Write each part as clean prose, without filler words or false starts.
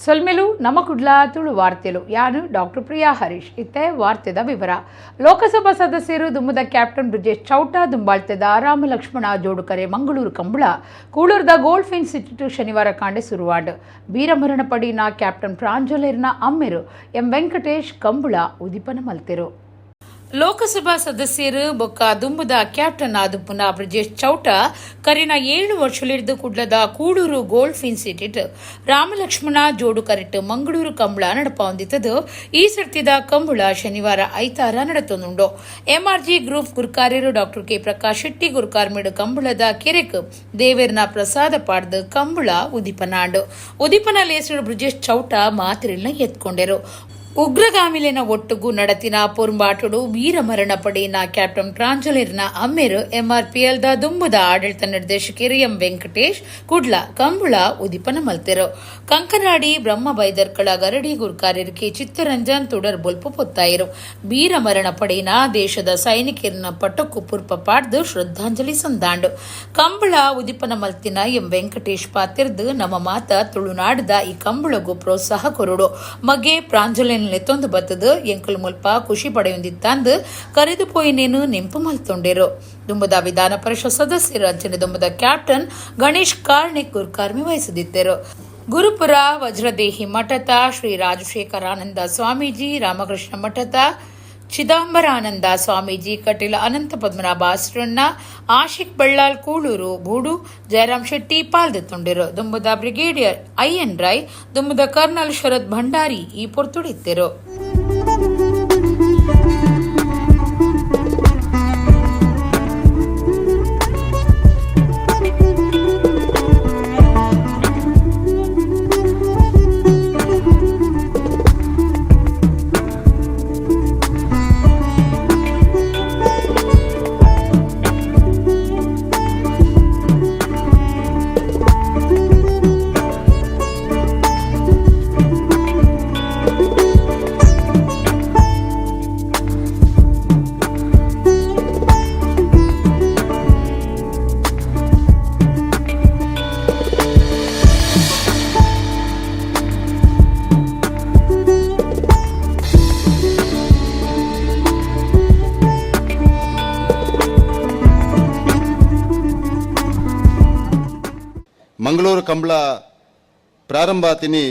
ಸೊಲ್ಮೆಲು ನಮ್ಮ ಕುಡ್ಲ ತುಳು ವಾರ್ತೆಲು. ಯಾನು ಡಾಕ್ಟರ್ ಪ್ರಿಯಾ ಹರೀಶ್. ಇತ್ತೆ ವಾರ್ತೆದ ವಿವರ. ಲೋಕಸಭಾ ಸದಸ್ಯರು ದುಮ್ಮದ ಕ್ಯಾಪ್ಟನ್ ಬ್ರಿಜೇಶ್ ಚೌಟ ದುಂಬಾಳ್ತೆದ ರಾಮ ಲಕ್ಷ್ಮಣ ಜೋಡುಕರೆ ಮಂಗಳೂರು ಕಂಬುಳ ಕೂಳೂರ್ದ ಗೋಲ್ಡ್ ಇನ್ಸ್ಟಿಟ್ಯೂಟ್ ಶನಿವಾರ ಕಾಂಡೆ ಸುರುವಾಂಡ್. ವೀರಮರಣ ಪಡಿನ ಕ್ಯಾಪ್ಟನ್ ಪ್ರಾಂಜಲೇರ್ನ ಅಮ್ಮೆರು ಎಂ ವೆಂಕಟೇಶ್ ಕಂಬುಳ ಉದಿಪನ ಮಲ್ತೆರು. ಲೋಕಸಭಾ ಸದಸ್ಯರು ಬೊಕ್ಕ ದುಂಬುದ ಕ್ಯಾಪ್ಟನ್ ಆದುಪ್ಪುನ ಬ್ರಿಜೇಶ್ ಚೌಟ ಕರಿನ 7 ವರ್ಷಲಿರ್ದು ಕುಡ್ಲದ ಕೂಡೂರು ಗೋಲ್ಡ್ ಇನ್ಸ್ಟಿಟ್ಯೂಟ್ ರಾಮಲಕ್ಷ್ಮಣ ಜೋಡುಕರೆಟ್ ಮಂಗಳೂರು ಕಂಬಳ ನಡಪಾವೊಂದಿತ್ತದು. ಈ ಸರ್ತಿದ ಕಂಬುಳ ಶನಿವಾರ ಐತಾರ ನಡತೊಂದುಂಡು. ಎಂಆರ್ಜಿ ಗ್ರೂಪ್ ಗುರ್ಕಾರ್ಯರು ಡಾಕ್ಟರ್ ಕೆ ಪ್ರಕಾಶ್ ಶೆಟ್ಟಿ ಗುರ್ಕಾರ್ಮಿಡು ಕಂಬುಳದ ಕೆರೆಕ್ ದೇವೆರ್ನ ಪ್ರಸಾದ ಪಾಡ್ದು ಕಂಬುಳ ಉದಿಪನಾಂಡು. ಉದಿಪನ ಲೇಸು ಬ್ರಿಜೇಶ್ ಚೌಟ ಮಾತಿರಿಲ್ನ ಎತ್ಕೊಂಡೆರು. ಉಗ್ರಗಾಮಿಲಿನ ಒಟ್ಟುಗು ನಡತಿನ ಪೊರುಂಬಾಟುಡು ವೀರಮರಣ ಪಡೆಯಿನ ಕ್ಯಾಪ್ಟನ್ ಪ್ರಾಂಜಲಿರ್ನ ಅಮ್ಮೆರು ಎಂಆರ್ಪಿಎಲ್ ದ ದುಂಬುದ ಆಡಳಿತ ನಿರ್ದೇಶಕರು ಎಂ ವೆಂಕಟೇಶ್ ಕುಡ್ಲ ಕಂಬುಳ ಉದಿಪನ ಮಲ್ತೆರು. ಕಂಕನಾಡಿ ಬ್ರಹ್ಮ ಬೈದರ್ಕಳ ಗರಡಿ ಗುರ್ಕಾರ್ಯರು ಕೆ ಚಿತ್ತರಂಜನ್ ತುಡರ್ ಬೊಲ್ಪು ಪೊತ್ತಾಯರು. ವೀರಮರಣ ಪಡೆಯಿನ ದೇಶದ ಸೈನಿಕರನ್ನ ಪಟಕ್ಕು ಪುರ್ಪ ಪಾಡ್ದು ಶ್ರದ್ಧಾಂಜಲಿ ಸಂದಾಂಡು. ಕಂಬಳ ಉದಿಪನ ಮಲ್ತಿನ ಎಂ ವೆಂಕಟೇಶ್ ಪಾತಿರ್ದು, ನಮ್ಮ ಮಾತ ತುಳುನಾಡದ ಈ ಕಂಬಳಗು ಪ್ರೋತ್ಸಾಹ ಕೊರಡು. ಮಗೆ ಪ್ರಾಂಜಲಿನ ಲೆತ್ತೊಂದು ಬತ್ತದು ಎಂಕುಲು ಮುಲ್ಪ ಖುಷಿ ಪಡೆಯೊಂದಿತ್ತಂದು ಕರೆದು ಪೋಯಿನೇನು ನೆಂಪು ಮಲ್ತೊಂಡೇರು. ದುಂಬದ ವಿಧಾನ ಪರಿಷತ್ ಸದಸ್ಯರು ಅಂಚನೆ ದುಂಬದ ಕ್ಯಾಪ್ಟನ್ ಗಣೇಶ್ ಕಾರ್ಣಿಕ್ ಗುರ್ಕಾರ್ಮೆ ವಹಿಸದಿದ್ದರು. ಗುರುಪುರ ವಜ್ರದೇಹಿ ಮಠದ ಶ್ರೀ ರಾಜಶೇಖರಾನಂದ ಸ್ವಾಮೀಜಿ, ರಾಮಕೃಷ್ಣ ಮಠದ ಚಿದಂಬರಾನಂದ ಸ್ವಾಮೀಜಿ, ಕಟೀಲ ಅನಂತ ಪದ್ಮನಾಭ ಆಸ್ರಣ್ಣ, ಆಶಿಕ್ ಬಳ್ಳಾಲ್ ಕೂಳೂರು ಬೂಡು ಜಯರಾಮ್ ಶೆಟ್ಟಿ ಪಾಲ್ದೆತ್ತೊಂಡಿರು. ದುಂಬುದ ಬ್ರಿಗೇಡಿಯರ್ ಐಎನ್ ರೈ, ದುಂಬುದ ಕರ್ನಲ್ ಶರತ್ ಭಂಡಾರಿ ಈ ಪೊರ್ತುಡಿತ್ತೆರು. ಮಂಗಳೂರು ಕಂಬಳ ಪ್ರಾರಂಭ ಆತಿನಿ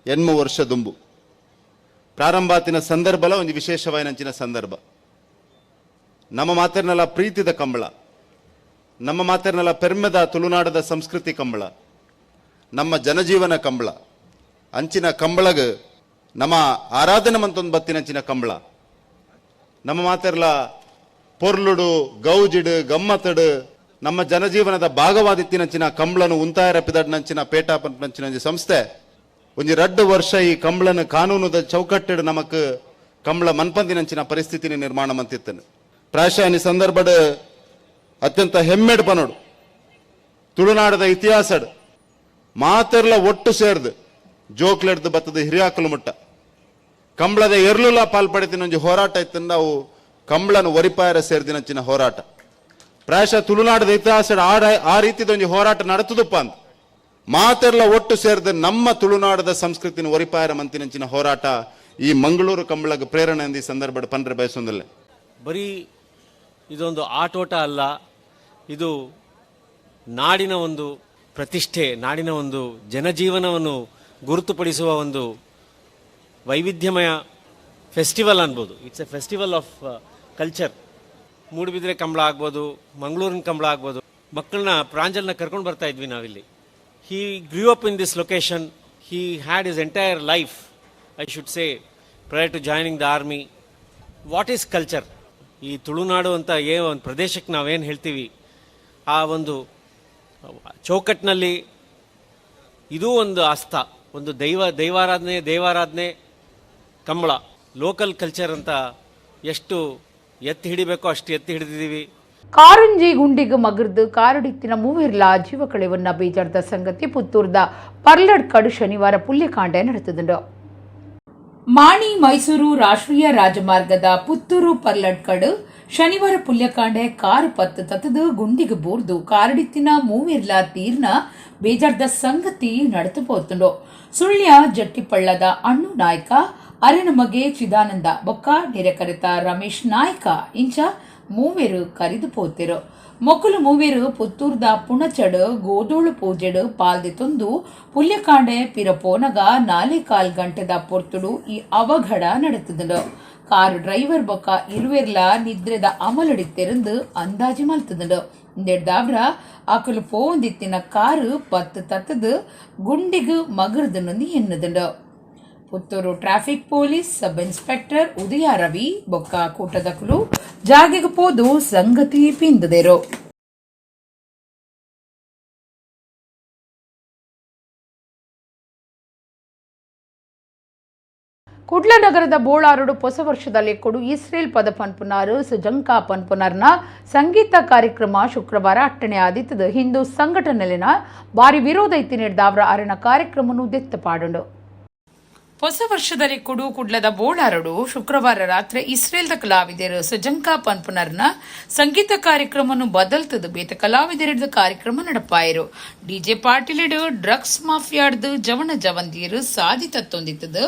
80 ವರ್ಷ ದುಂಬು. ಪ್ರಾರಂಭಾತಿನ ಸಂದರ್ಭಲ ಒಂದು ವಿಶೇಷವಾಯಿನಂಚಿನ ಸಂದರ್ಭ. ನಮ್ಮ ಮಾತೆರ್ನಲ ಪ್ರೀತಿದ ಕಂಬಳ, ನಮ್ಮ ಮಾತೆರ್ನಲ ಪೆರ್ಮೆದ ತುಳುನಾಡದ ಸಂಸ್ಕೃತಿ ಕಂಬಳ, ನಮ್ಮ ಜನಜೀವನ ಕಂಬಳ. ಅಂಚಿನ ಕಂಬಳಗ್ ನಮ್ಮ ಆರಾಧನೆ ಮಂತೊಂದು ಬತ್ತಿನಂಚಿನ ಕಂಬಳ. ನಮ್ಮ ಮಾತೆರ್ಲ ಪೊರ್ಲುಡು, ಗೌಜಿಡು, ಗಮ್ಮತಡು ನಮ್ಮ ಜನಜೀವನದ ಭಾಗವಾದಿತ್ತಿನಂಚಿನ ಕಂಬಳನು ಉಂತಾಯರ ಪಿದಡ್ನಂಚಿನ ಪೇಟಾ ಪಂಚಿನ ಒಂಜಿ ಸಂಸ್ಥೆ ಒಂಜಿ 2 ವರ್ಷ ಈ ಕಂಬಳನ ಕಾನೂನುದ ಚೌಕಟ್ಟೆಡು ನಮಕ್ ಕಂಬಳ ಮನ್ಪಂದಿನಂಚಿನ ಪರಿಸ್ಥಿತಿని ನಿರ್ಮಾಣ ಮಂತಿತ್ತನು. ಪ್ರಾಯಶಃ ಈ ಸಂದರ್ಭಡ್ ಅತ್ಯಂತ ಹೆಮ್ಮೆಡ್ ಪನೋಡು, ತುಳುನಾಡದ ಇತಿಹಾಸಡ್ ಮಾತೆರ್ಲ ಒಟ್ಟು ಸೇರ್ದು ಜೋಕ್ಲೆಡ್ದು ಬತ್ತದ ಹಿರಿಯಾಕಲು ಮುಟ್ಟ ಕಂಬಳದ ಎರ್ಲುಲ ಪಾಲ್ಪಡಿತಿನ ಒಂಜಿ ಹೋರಾಟ ಇತ್ತು. ನಾವು ಕಂಬಳನ ಒರಿಪಾಯರ ಸೇರ್ದಿನಂಚಿನ ಹೋರಾಟ. ಪ್ರಾಯಶಃ ತುಳುನಾಡದ ಇತಿಹಾಸ ಆ ರೀತಿದ ಒಂಜಿ ಹೋರಾಟ ನಡತದಪ್ಪ ಅಂತ ಮಾತೆರ್ಲ ಒಟ್ಟು ಸೇರ್ದು ನಮ್ಮ ತುಳುನಾಡದ ಸಂಸ್ಕೃತಿನ ಒರಿಪಾಯರ ಮಂತಿನಂಚಿನ ಹೋರಾಟ ಈ ಮಂಗಳೂರು ಕಂಬಳಗ ಪ್ರೇರಣೆ ಅಂದ ಈ ಸಂದರ್ಭದ ಪಂಡ್ರೆ ಬಯಸೊಂದಿಲ್ಲ. ಬರೀ ಇದೊಂದು ಆಟೋಟ ಅಲ್ಲ, ಇದು ನಾಡಿನ ಒಂದು ಪ್ರತಿಷ್ಠೆ, ನಾಡಿನ ಒಂದು ಜನಜೀವನವನ್ನು ಗುರುತುಪಡಿಸುವ ಒಂದು ವೈವಿಧ್ಯಮಯ ಫೆಸ್ಟಿವಲ್ ಅನ್ಬೋದು. It's a festival of culture. Moodbidri Kambala ಆಗ್ಬೋದು, ಮಂಗಳೂರಿನ ಕಂಬಳ ಆಗ್ಬೋದು. ಮಕ್ಕಳನ್ನ ಪ್ರಾಂಜಲ್ನ ಕರ್ಕೊಂಡು ಬರ್ತಾ ಇದ್ವಿ ನಾವಿಲ್ಲಿ. He grew up in this location. He had his entire life, I should say, prior to joining the army. What is culture? ಈ ತುಳುನಾಡು ಅಂತ ಒಂದು ಪ್ರದೇಶಕ್ಕೆ ನಾವೇನು ಹೇಳ್ತೀವಿ, ಆ ಒಂದು ಚೌಕಟ್ಟಿನಲ್ಲಿ ಇದೂ ಒಂದು ಆಸ್ಥ, ಒಂದು ದೈವಾರಾಧನೆ, ದೇವಾರಾಧನೆ, ಕಂಬಳ, ಲೋಕಲ್ ಕಲ್ಚರ್ ಅಂತ ಎಷ್ಟು ಎತ್ತಿ ಹಿಡಿಬೇಕೋ ಅಷ್ಟು ಎತ್ತಿ ಹಿಡಿದಿದ್ದೀವಿ. ಕಾರಂಜಿ ಗುಂಡಿಗೆ ಮಗರ್ದು ಕಾರಡಿತ್ತಿನ ಮೂವಿರ್ಲ ಜೀವ ಕಳೆವನ್ನ ಬೇಜಾರ್ದ ಸಂಗತಿ ಪುತ್ತೂರ್ದ ಪರ್ಲಡ್ಕಡು ಶನಿವಾರ ಪುಲ್ಯಕಾಂಡೆ ನಡೆತದುಂಡು. ಮಾಣಿ ಮೈಸೂರು ರಾಷ್ಟ್ರೀಯ ರಾಜಮಾರ್ಗದ ಪುತ್ತೂರು ಪರ್ಲಡ್ಕಡು ಶನಿವಾರ ಪುಲ್ಯಕಾಂಡೆ ಕಾರು ಪತ್ತು ತತ್ತದು ಗುಂಡಿಗೆ ಬೂರ್ದು ಕಾರಡಿತ್ತಿನ ಮೂವಿರ್ಲ ತೀರ್ನ ಬೇಜಾರ್ದ ಸಂಗತಿ ನಡೆದು ಪೋತುಂಡು. ಸುಳ್ಯ ಜಟ್ಟಿಪಳ್ಳದ ಅಣ್ಣು ನಾಯ್ಕ, ಅರೆನ ಮಗೆ ಚಿದಾನಂದ ಬೊಕ್ಕ ನಿರೆಕರೆತ ರಮೇಶ್ ನಾಯ್ಕ ಇಂಚ ಮೂವೆರು ಕರಿದು ಪೋತಿರು. ಮೊಕಲು ಮೂವೆರು ಪುತ್ತೂರ್ದ ಪುಣಚಡು ಗೋದೋಳು ಪೂಜೆಡು ಪಾಲ್ದೆ ತೊಂದು ಪುಲ್ಯಕಾಂಡೆ ಪಿರ ಪೋನಗ 4.25 ಗಂಟೆದ ಪೊರ್ತುಡು ಈ ಅವಘಡ ನಡೆತದುಂಡು. ಕಾರು ಡ್ರೈವರ್ ಬೊಕ್ಕ ಇರುವೆರ್ಲ ನಿದ್ರೆದ ಅಮಲಡಿತ್ತೆರಂದು ಅಂದಾಜು ಮಲ್ತದುಂಡು. ಇಂದೆಡ್ದಾವ್ರ ಅಕಲು ಪೋಂದಿತ್ತಿನ ಕಾರು ಪತ್ತು ತತ್ತದು ಗುಂಡಿಗು ಮಗರ್ದನೊಂದು ಎನ್ನುದುಂಡು. Puttur traffic police sub inspector Udaya Ravi ಬೊಕ್ಕ ಕೂಟದಕುಲು ಜಾಗೆಗೆ ಪೋದು ಸಂಗತಿ ಪಿಂದದೇರು. ಕುಡ್ಲ ನಗರದ ಬೋಳಾರುಡು ಹೊಸ ವರ್ಷದಲ್ಲಿ ಕೊಡು ಇಸ್ರೇಲ್ ಪದ ಪನ್ಪುನಾರು ಸುಜಂಕಾ ಪನ್ಪುನಾರ್ನ ಸಂಗೀತ ಕಾರ್ಯಕ್ರಮ ಶುಕ್ರವಾರ ಅಟ್ಟಣೆ ಆದಿತ್ತದು. ಹಿಂದೂ ಸಂಘಟನೆಲಿನ ಭಾರಿ ವಿರೋಧ ಇತ್ತಿ ನೀಡಿದ ಅರಣ ಕಾರ್ಯಕ್ರಮನು ದೆತ್ತ ಪಾಡುಂಡು. ಹೊಸ ವರ್ಷದಲ್ಲಿ ಕೊಡು ಕುಡ್ಲದ ಬೋಳಾರುಡು ಶುಕ್ರವಾರ ರಾತ್ರಿ ಇಸ್ರೇಲ್ದ ಕಲಾವಿದರು ಸುಜಂಕಾ ಪನ್ಪುನರ್ನ ಸಂಗೀತ ಕಾರ್ಯಕ್ರಮವನ್ನು ಬದಲ್ತದು ಬೇತ ಕಲಾವಿದರಿದ ಕಾರ್ಯಕ್ರಮ ನಡಪಾಯರು. ಡಿಜೆ ಪಾಟೀಲಿಡು ಡ್ರಗ್ಸ್ ಮಾಫಿಯಾಡ್ದು ಜವನ ಜವಂದಿಯರು ಸಾದಿ ತತ್ತೊಂದಿತ್ತದು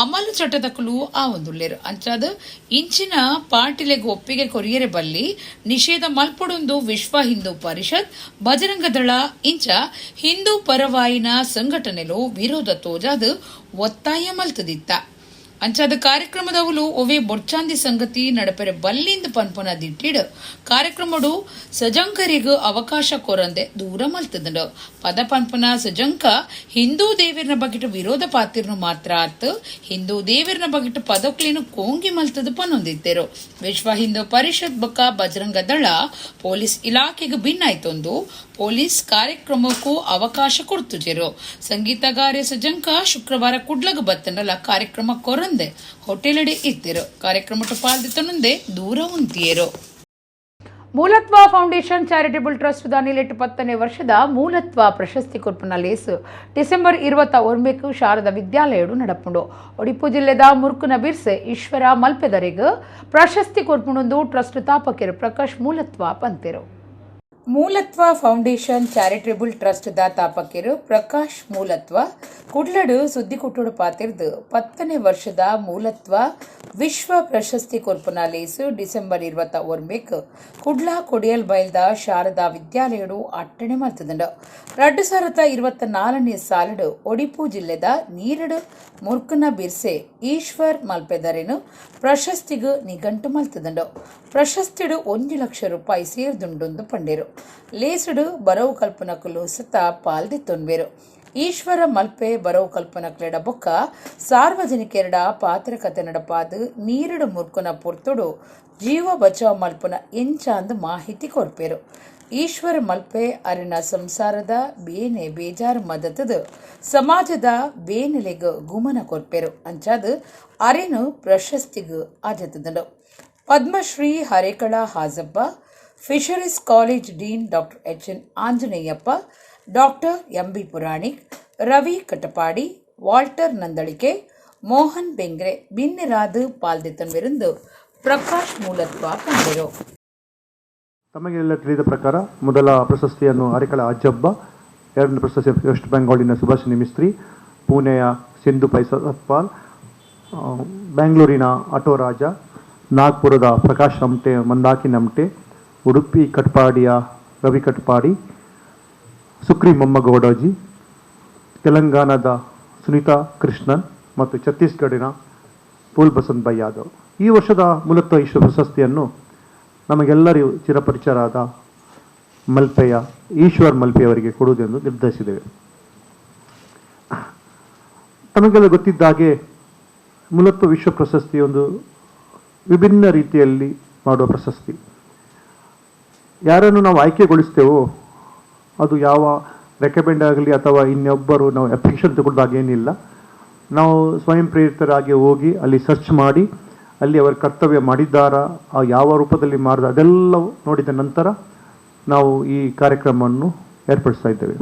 ಅಮಲು ಚಟದಕಲು ಆ ಒಂದುಲ್ಲೇರು. ಅಂಚಾದ ಇಂಚಿನ ಪಾಟೀಲೆಗ್ ಒಪ್ಪಿಗೆ ಕೊರಿಯರೆ ಬಲ್ಲಿ ನಿಷೇಧ ಮಲ್ಪಡೊಂದು ವಿಶ್ವ ಹಿಂದೂ ಪರಿಷತ್, ಬಜರಂಗ ದಳ ಇಂಚ ಹಿಂದೂ ಪರವಾಯಿನ ಸಂಘಟನೆಲು ವಿರೋಧ ತೋಜಾದು ಒತ್ತಾಯ ಮಲ್ತದಿತ್ತ. ಅಂಚಾದ ಕಾರ್ಯಕ್ರಮದವಲು ಒವೆ ಬೊರ್ಚಾಂದಿ ಸಂಗತಿ ನಡಪೆರೆ ಬಲ್ಲಿಂದ ಪನ್ಪುನ ದಿಟ್ಟಿಡು ಕಾರ್ಯಕ್ರಮಡು ಸಜಂಕರಿಗೂ ಅವಕಾಶ ಕೊರಂದೆ ದೂರ ಮಲ್ತದಂಡು. ಪದ ಪನ್ಪುನ ಸಜಂಕ ಹಿಂದೂ ದೇವಿರ್ನ ಬಗೆಟ್ ವಿರೋಧ ಪಾತಿರ್ನು ಮಾತ್ರ ಆತ್ ಹಿಂದೂ ದೇವಿರ್ನ ಬಗೆಟ್ ಪದಕ್ಲಿನ ಕೋಂಗಿ ಮಲ್ತದ ಪನ್ನೊಂದಿತ್ತೇರು. ವಿಶ್ವ ಹಿಂದೂ ಪರಿಷತ್ ಬೊಕ್ಕ ಬಜರಂಗ ದಳ ಪೊಲೀಸ್ ಇಲಾಖೆಗೆ ಭಿನ್ನಾಯ್ತೊಂದು ಪೊಲೀಸ್ ಕಾರ್ಯಕ್ರಮಕ್ಕೂ ಅವಕಾಶ ಕೊಡ್ತುಜೆರು. ಸಂಗೀತಗಾರ್ಯ ಸಜಂಕ ಶುಕ್ರವಾರ ಕುಡ್ಲಗ ಬತ್ತನಲ್ಲ ಕಾರ್ಯಕ್ರಮ ಕೊರಂದೆ ಹೋಟೆಲ್ ಇತ್ತಿರು. ಕಾರ್ಯಕ್ರಮ ಪಾಲ್ದಿತ್ತನೊಂದೇ ದೂರ ಉಂತಿಯರು. ಮೂಲತ್ವ foundation charitable trust ದಾನಿಲೆಟ್ಟು 10ನೇ ವರ್ಷದ ಮೂಲತ್ವ ಪ್ರಶಸ್ತಿ ಕೊರ್ಪುನ ಲೇಸು ಡಿಸೆಂಬರ್ 21 ಶಾರದಾ ವಿದ್ಯಾಲಯಡು ನಡಪುಂಡು. ಒಡಿಪು ಜಿಲ್ಲೆದ ಮುರ್ಕುನ ಬಿರ್ಸೆ ಈಶ್ವರ ಮಲ್ಪೆದರೆಗ್ ಪ್ರಶಸ್ತಿ ಕೊರ್ಪುಂಡು ಟ್ರಸ್ಟ್ ತಾಪಕಿರು ಪ್ರಕಾಶ್ ಮೂಲತ್ವ ಪಂತೆರು. Moolathva foundation charitable trust the ತಾಪಕಿರು ಪ್ರಕಾಶ್ ಮೂಲತ್ವ ಕುಡ್ಲಡು ಸುದ್ದಿಕುಟ್ಟುಡು ಪಾತಿರ್ದು 10ನೇ ವರ್ಷದ ಮೂಲತ್ವ ವಿಶ್ವ ಪ್ರಶಸ್ತಿ ಕೊರ್ಪುನ ಲೇಸು ಡಿಸೆಂಬರ್ 21 ಕುಡ್ಲ ಕೊಡಿಯಲ್ ಬೈಲ್ದ ಶಾರದಾ ವಿದ್ಯಾಲಯಡು ಅಟ್ಟಣೆ ಮಲ್ತದುಂಡು. 2024ನೇ ಸಾಲುಡು ಒಡಿಪು ಜಿಲ್ಲೆದ ನೀರಡು ಮುರ್ಕುನ ಬಿರ್ಸೆ ಈಶ್ವರ್ ಮಲ್ಪೆದರೇನು ಪ್ರಶಸ್ತಿಗೂ ನಿಘಂಟು ಮಲ್ತದುಂಡು. ಪ್ರಶಸ್ತಿಡು 1 ಲಕ್ಷ ರೂಪಾಯಿ ಸೇರ್ದುಂಡೊಂದು ಪಂಡೇರು. ಲೇಸುಡು ಬರವು ಕಲ್ಪನಕುಲು ಸತ ಪಾಲ್ದಿತ್ತೊನ್ಬೇರು. ಈಶ್ವರ ಮಲ್ಪೆ ಬರವು ಕಲ್ಪನಕ್ಲೆಡ ಬೊಕ್ಕ ಸಾರ್ವಜನಿಕೆರಡ ಪಾತ್ರಕತೆ ನಡಪಾದು ನೀರಡು ಮುರ್ಕುನ ಪೊರ್ತುಡು ಜೀವ ಬಚಾವ್ ಮಲ್ಪುನ ಎಂಚಾಂದು ಮಾಹಿತಿ ಕೊರ್ಪೇರು. ಈಶ್ವರ ಮಲ್ಪೆ ಅರಿನ ಸಂಸಾರದ ಬೇನೆ ಬೇಜಾರು ಮದತದು ಸಮಾಜದ ಬೇನೆಲೆಗ್ ಗುಮನ ಕೊರ್ಪೇರು. ಅಂಚಾದು ಅರೆನು ಪ್ರಶಸ್ತಿಗು ಆಜತದಂಡು. Padmashri Harekala Hajabba, fisheries college dean doctor H N Anjaneyappa, doctor M B Puranik, Ravi Katapadi, Walter Nandalike, Mohan Bengre ಬಿನ್ನೆರಾದು ಪಾಲ್ದಿತ್ತನ್ವಿರುಂದು Prakash ಮೂಲತ್ವ ಪಂಡಿರು. ತಮಗೆಲ್ಲ ತಿಳಿದ ಪ್ರಕಾರ ಮೊದಲ ಪ್ರಶಸ್ತಿಯನ್ನು ಹರೇಕಳ ಅಜ್ಜಬ್ಬ, ಎರಡನೇ ಪ್ರಶಸ್ತಿ ವೆಸ್ಟ್ ಬೆಂಗಾಲಿನ ಸುಭಾಷಿನಿ ಮಿಸ್ತ್ರಿ, ಪುಣೆಯ ಸಿಂಧು ಪೈ ಸತ್ಪಾಲ್, ಬೆಂಗಳೂರಿನ ಆಟೋ ರಾಜ, ನಾಗ್ಪುರದ ಪ್ರಕಾಶ್ ಅಮ್ಟೆ, ಮಂದಾಕಿನ್ ಅಮ್ಟೆ, ಉಡುಪಿ ಕಟ್ಪಾಡಿಯ ರವಿ ಕಟ್ಪಾಡಿ, ಸುಕ್ರಿ ಮೊಮ್ಮಗೌಡಜಿ, ತೆಲಂಗಾಣದ ಸುನೀತಾ ಕೃಷ್ಣನ್ ಮತ್ತು ಛತ್ತೀಸ್ಗಢಿನ ಪೂಲ್ ಬಸಂತ್ ಬೈ ಯಾದವ್. ಈ ವರ್ಷದ ಮೂಲತ್ವ ವಿಶ್ವ ಪ್ರಶಸ್ತಿಯನ್ನು ನಮಗೆಲ್ಲರಿಗೂ ಚಿರಪರಿಚಯರಾದ ಮಲ್ಪೆಯ ಈಶ್ವರ್ ಮಲ್ಪೆಯವರಿಗೆ ಕೊಡುವುದೆಂದು ನಿರ್ಧರಿಸಿದ್ದೇವೆ. ತಮಗೆಲ್ಲ ಗೊತ್ತಿದ್ದ ಹಾಗೆ ಮೂಲತ್ವ ವಿಶ್ವ ಪ್ರಶಸ್ತಿ ಒಂದು ವಿಭಿನ್ನ ರೀತಿಯಲ್ಲಿ ಮಾಡುವ ಪ್ರಶಸ್ತಿ. ಯಾರನ್ನು ನಾವು ಆಯ್ಕೆಗೊಳಿಸ್ತೇವೋ ಅದು ಯಾವ ರೆಕಮೆಂಡ್ ಆಗಲಿ ಅಥವಾ ಇನ್ನೊಬ್ಬರು ನಾವು ಅಪ್ಲಿಕೇಶನ್ ತಗೊಂಡಾಗ ಏನಿಲ್ಲ, ನಾವು ಸ್ವಯಂ ಪ್ರೇರಿತರಾಗಿ ಹೋಗಿ ಅಲ್ಲಿ ಸರ್ಚ್ ಮಾಡಿ ಅಲ್ಲಿ ಅವರ ಕರ್ತವ್ಯ ಮಾಡಿದ್ದಾರಾ, ಆ ಯಾವ ರೂಪದಲ್ಲಿ ಮಾಡಿದ ಅದೆಲ್ಲವೂ ನೋಡಿದ ನಂತರ ನಾವು ಈ ಕಾರ್ಯಕ್ರಮವನ್ನು ಏರ್ಪಡಿಸ್ತಾ ಇದ್ದೇವೆ.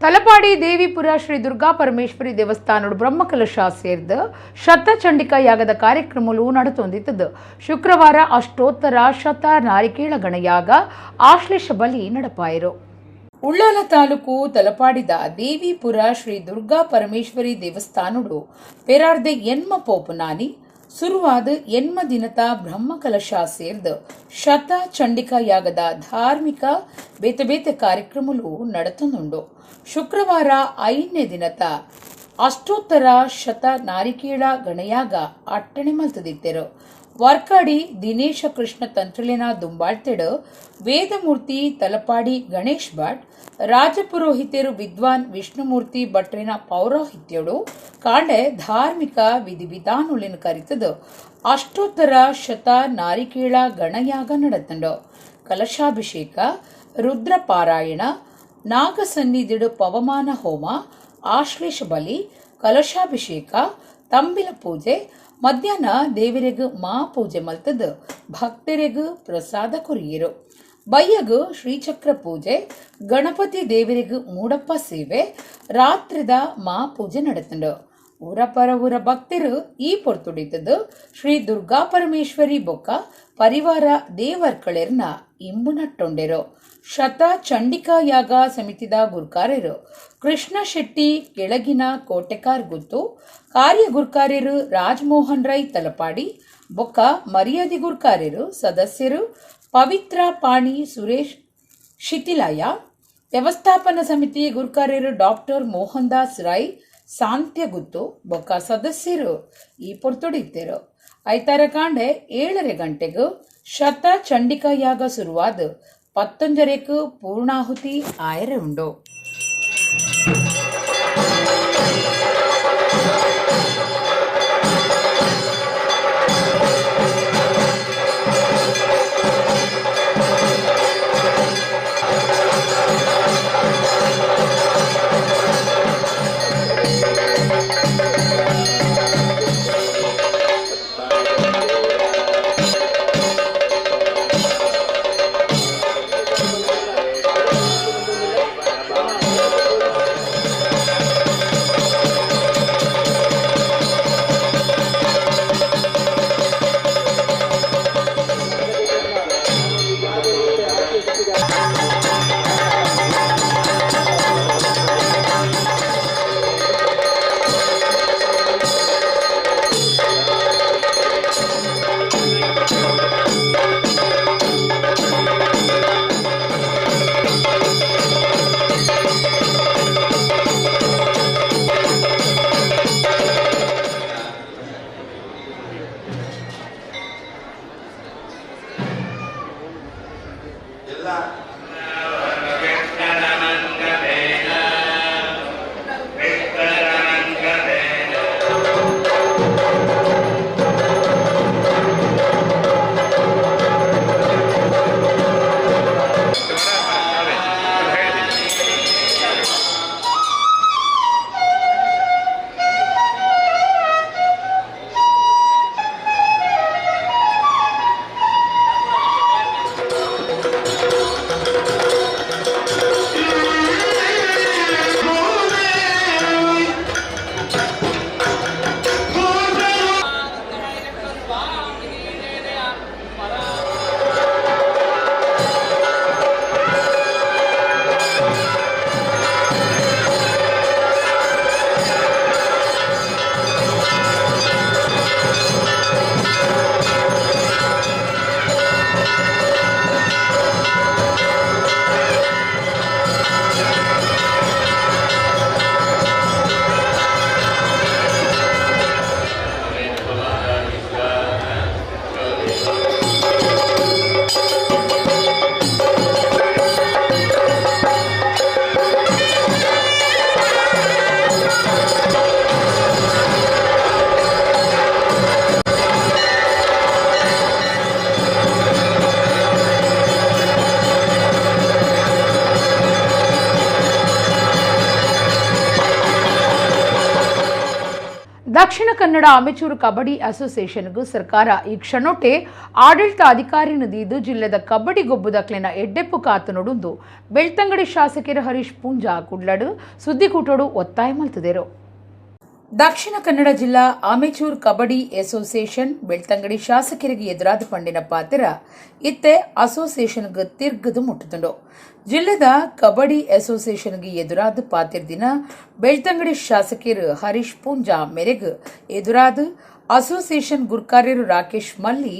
ತಲಪಾಡಿ ದೇವಿಪುರ ಶ್ರೀ ದುರ್ಗಾ ಪರಮೇಶ್ವರಿ ದೇವಸ್ಥಾನಡು ಬ್ರಹ್ಮಕಲಶ ಸೇರ್ದು ಶತಚಂಡಿಕಾ ಯಾಗದ ಕಾರ್ಯಕ್ರಮಲು ನಡೆತೊಂದಿತ್ತದು. ಶುಕ್ರವಾರ ಅಷ್ಟೋತ್ತರ ಶತ ನಾರಿಕೇಳ ಗಣಯಾಗ ಆಶ್ಲೇಷ ಬಲಿ ನಡಪಾಯಿರು. ಉಳ್ಳಾಲ ತಾಲೂಕು ತಲಪಾಡಿದ ದೇವಿಪುರ ಶ್ರೀ ದುರ್ಗಾ ಪರಮೇಶ್ವರಿ ದೇವಸ್ಥಾನಡು ಪೆರಾರ್ದೆ ಎನ್ಮ ಪೋಪುನಾನಿ ಸುರುವಾದ ಎನ್ಮ ದಿನತ ಬ್ರಹ್ಮಕಲಶ ಸೇರ್ದು ಶತ ಚಂಡಿಕಾ ಯಾಗದ ಧಾರ್ಮಿಕ ಬೇತೆ ಬೇತೆ ಕಾರ್ಯಕ್ರಮಲು ನಡೆತನುಂಡು. ಶುಕ್ರವಾರ 5ನೇ ದಿನತ ಅಷ್ಟೋತ್ತರ ಶತ ನಾರಿಕೇಳ ಗಣಯಾಗ ಅಟ್ಟಣೆ ಮಲ್ತದಿತ್ತೆರು. ವರ್ಕಾಡಿ ದಿನೇಶ ಕೃಷ್ಣ ತಂತ್ರಲಿನ ದುಂಬಾಳ್ತೆಡು ವೇದಮೂರ್ತಿ ತಲಪಾಡಿ ಗಣೇಶ್ ಭಟ್, ರಾಜಪುರೋಹಿತರು ವಿದ್ವಾನ್ ವಿಷ್ಣುಮೂರ್ತಿ ಭಟ್ರಿನ ಪೌರೋಹಿತ್ಯಡು ಕಾಂಡೆ ಧಾರ್ಮಿಕ ವಿಧಿವಿಧಾನುಲಿನ ಕರಿತದು ಅಷ್ಟೋತ್ತರ ಶತ ನಾರಿಕೇಳ ಗಣಯಾಗ ನಡೆತಂಡು. ಕಲಶಾಭಿಷೇಕ, ರುದ್ರಪಾರಾಯಣ, ನಾಗಸನ್ನಿಧಿಡು ಪವಮಾನ ಹೋಮ, ಆಶ್ಲೇಷ ಬಲಿ, ಕಲಶಾಭಿಷೇಕ, ತಂಬಿಲ ಪೂಜೆ, ಮಧ್ಯಾಹ್ನ ದೇವರಿಗೂ ಮಾ ಪೂಜೆ ಮಲ್ತದು ಭಕ್ತರಿಗೂ ಪ್ರಸಾದ ಕೊರಿಯರು. ಬಯ್ಯಗು ಶ್ರೀಚಕ್ರ ಪೂಜೆ, ಗಣಪತಿ ದೇವರಿಗೂ ಮೂಡಪ್ಪ ಸೇವೆ, ರಾತ್ರಿದ ಮಾ ಪೂಜೆ ನಡೆತಂಡು. ಊರ ಪರ ಊರ ಭಕ್ತರು ಈ ಪೊರ್ತುಡಿತದ್ದು ಶ್ರೀ ದುರ್ಗಾ ಪರಮೇಶ್ವರಿ ಬೊಕ್ಕ ಪರಿವಾರ ದೇವರ್ಕಳೆರ್ನ ಇಂಬು ನಟ್ಟೊಂಡೆರು. ಶತ ಚಂಡಿಕಾ ಯಾಗ ಸಮಿತಿದ ಗುರ್ಕಾರ್ಯರು ಕೃಷ್ಣ ಶೆಟ್ಟಿ ಕೆಳಗಿನ ಕೋಟೆಕಾರ್ ಗುತ್ತು, ಕಾರ್ಯ ಗುರ್ಕಾರ್ಯರು ರಾಜಮೋಹನ್ ರೈ ತಲಪಾಡಿ ಬೊಕ್ಕ ಮರ್ಯಾದೆ ಗುರ್ಕಾರ್ಯರು ಸದಸ್ಯರು ಪವಿತ್ರ ಪಾಣಿ ಸುರೇಶ್ ಶಿಥಿಲಾಯ, ವ್ಯವಸ್ಥಾಪನಾ ಸಮಿತಿ ಗುರ್ಕಾರ್ಯರು ಡಾಕ್ಟರ್ ಮೋಹನ್ ದಾಸ್ ರೈ ಸಾಂತ್ಯಗುತ್ತು ಬೊಕ್ಕ ಸದಸ್ಯರು ಈ ಪೊರ್ತುಡಿತ್ತೇರು. ಐತಾರ ಕಾಂಡೆ 7:30 ಗಂಟೆಗೂ ಶತ ಚಂಡಿಕಾ ಯಾಗ ಶುರುವಾದ 19:30ಕ್ಕೆ ಪೂರ್ಣಾಹುತಿ ಆಯರೆ ಉಂಡು. Dakshina Kannada ಅಮೆಚೂರು ಕಬಡ್ಡಿ ಅಸೋಸಿಯೇಷನ್ಗೂ ಸರ್ಕಾರ ಈ ಕ್ಷಣೊಟ್ಟೆ ಆಡಳಿತ ಅಧಿಕಾರಿ ನದೀದು ಜಿಲ್ಲೆದ ಕಬಡ್ಡಿ ಗೊಬ್ಬುದಕ್ಲೆನ ಎಡ್ಡೆಪ್ಪು ಕಾತು ನೊಡುಂದು ಬೆಳ್ತಂಗಡಿ ಶಾಸಕರು ಹರೀಶ್ ಪೂಂಜಾ ಕುಡ್ಲಡು ಸುದ್ದಿಕೂಟೋಡು ಒತ್ತಾಯ ಮಲ್ತುದೆರು. ದಕ್ಷಿಣ ಕನ್ನಡ ಜಿಲ್ಲಾ ಅಮೆಚೂರ್ ಕಬಡ್ಡಿ ಅಸೋಸಿಯೇಷನ್ ಬೆಳ್ತಂಗಡಿ ಶಾಸಕರಿಗೆ ಎದುರಾದ ಪಂಡಿನ ಪಾತ್ರ ಇತ್ತೆ ಅಸೋಸಿಯೇಷನ್ಗೆ ತಿರ್ಗದು ಮುಟ್ಟುತ್ತುಂಡು. ಜಿಲ್ಲೆದ ಕಬಡ್ಡಿ ಅಸೋಸಿಯೇಷನ್ಗೆ ಎದುರಾದ ಪಾತಿರ್ದಿನ ಬೆಳ್ತಂಗಡಿ ಶಾಸಕರು ಹರೀಶ್ ಪೂಂಜಾ ಮೇರೆಗೆ ಎದುರಾದ ಅಸೋಸಿಯೇಷನ್ ಗುರ್ಕಾರ್ಯರು ರಾಕೇಶ್ ಮಲ್ಲಿ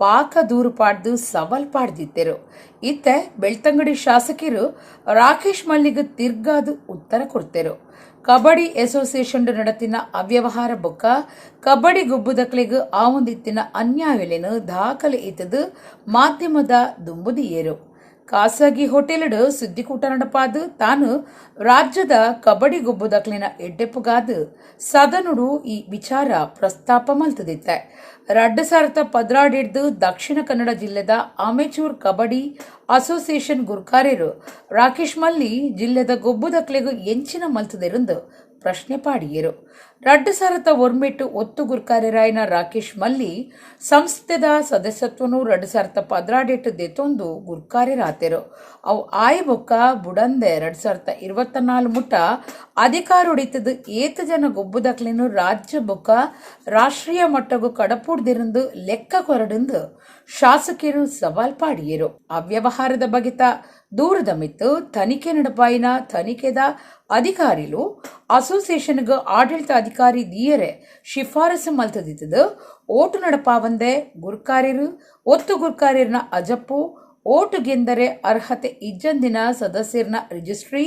ಪಾಕ ದೂರು ಪಾಡ್ದು ಸವಾಲ್ ಪಾಡ್ದಿತ್ತೆರು. ಇತ್ತೆ ಬೆಳ್ತಂಗಡಿ ಶಾಸಕರು ರಾಕೇಶ್ ಮಲ್ಲಿಗೆ ತಿರ್ಗಾದು ಉತ್ತರ ಕೊಡ್ತೆರು. ಕಬಡ್ಡಿ ಅಸೋಸಿಯೇಷನ್ ನಡತಿನ ಅವ್ಯವಹಾರ ಬೊಕ್ಕ ಕಬಡ್ಡಿ ಗೊಬ್ಬುದಕ್ಲೆಗ್ ಆವೊಂದಿತ್ತಿನ ಅನ್ಯಾಯಲೆನ್ ದಾಖಲೆ ಇತ್ತದು ಮಾಧ್ಯಮದ ದುಂಬುದಿಯೇರು. ಖಾಸಗಿ ಹೋಟೆಲ್ಡ್ ಸುದ್ದಿಕೂಟ ನಡಪಾದು ತಾನು ರಾಜ್ಯದ ಕಬಡ್ಡಿ ಗೊಬ್ಬುದಕ್ಲಿನ ಎಡ್ಡೆಪ್ಪುಗಾದು ಸದನುಡು ಈ ವಿಚಾರ ಪ್ರಸ್ತಾಪ ಮಲ್ತದಿತ್ತೆ. 2012 ದಕ್ಷಿಣ ಕನ್ನಡ ಜಿಲ್ಲೆದ ಅಮೆಚೂರ್ ಕಬಡ್ಡಿ ಅಸೋಸಿಯೇಷನ್ ಗುರ್ಕಾರ್ಯರು ರಾಕೇಶ್ ಮಲ್ಲಿ ಜಿಲ್ಲೆದ ಗೊಬ್ಬುದಕ್ಲೆಗ್ ಎಂಚಿನ ಮಲ್ತದೆರೆಂದು ಪ್ರಶ್ನೆ ಪಾಡಿಯರು. 2009 ಒತ್ತು ಗುರ್ಕಾರ್ಯರಾಯನ ರಾಕೇಶ್ ಮಲ್ಲಿ ಸಂಸ್ಥೆದ ಸದಸ್ಯತ್ವನು 2018 ದೆತೊಂದು ಗುರ್ಕಾರ್ಯರಾತೆರು. ಅವು ಆಯ್ ಬೊಕ್ಕ ಬುಡಂದೆ 2024 ಮುಟ್ಟ ಅಧಿಕಾರೊಡಿತದ ಏತ ಜನ ಗೊಬ್ಬುದಕ್ಲೆನು ರಾಜ್ಯ ಬೊಕ್ಕ ರಾಷ್ಟ್ರೀಯ ಮಟ್ಟಗು ಕಡಪುಡ್ದಿರಂದು ಲೆಕ್ಕ ಕೊರಡೆಂದು ಶಾಸಕರು ಸವಾಲ್ ಪಾಡಿಯರು. ಅವ್ಯವಹಾರದ ಬಗೆತ ದೂರದ ಮಿತ್ತು ತನಿಖೆ ನಡಪಾಯಿನ ತನಿಖೆದ ಅಧಿಕಾರಿಲು ಅಸೋಸಿಯೇಷನ್ಗ್ ಆಡಳಿತ ಅಧಿಕಾರಿ ದೀಯರೆ ಶಿಫಾರಸು ಮಲ್ತದಿತ್ತದು ಓಟು ನಡಪಾವಂದೆ ಗುರ್ಕಾರ್ಯರು ಒತ್ತು ಗುರ್ಕಾರ್ಯರ್ನ ಅಜಪ್ಪು ಓಟು ಗೆಂದರೆ ಅರ್ಹತೆ ಇಜ್ಜಂದಿನ ಸದಸ್ಯರ್ನ ರಿಜಿಸ್ಟ್ರಿ,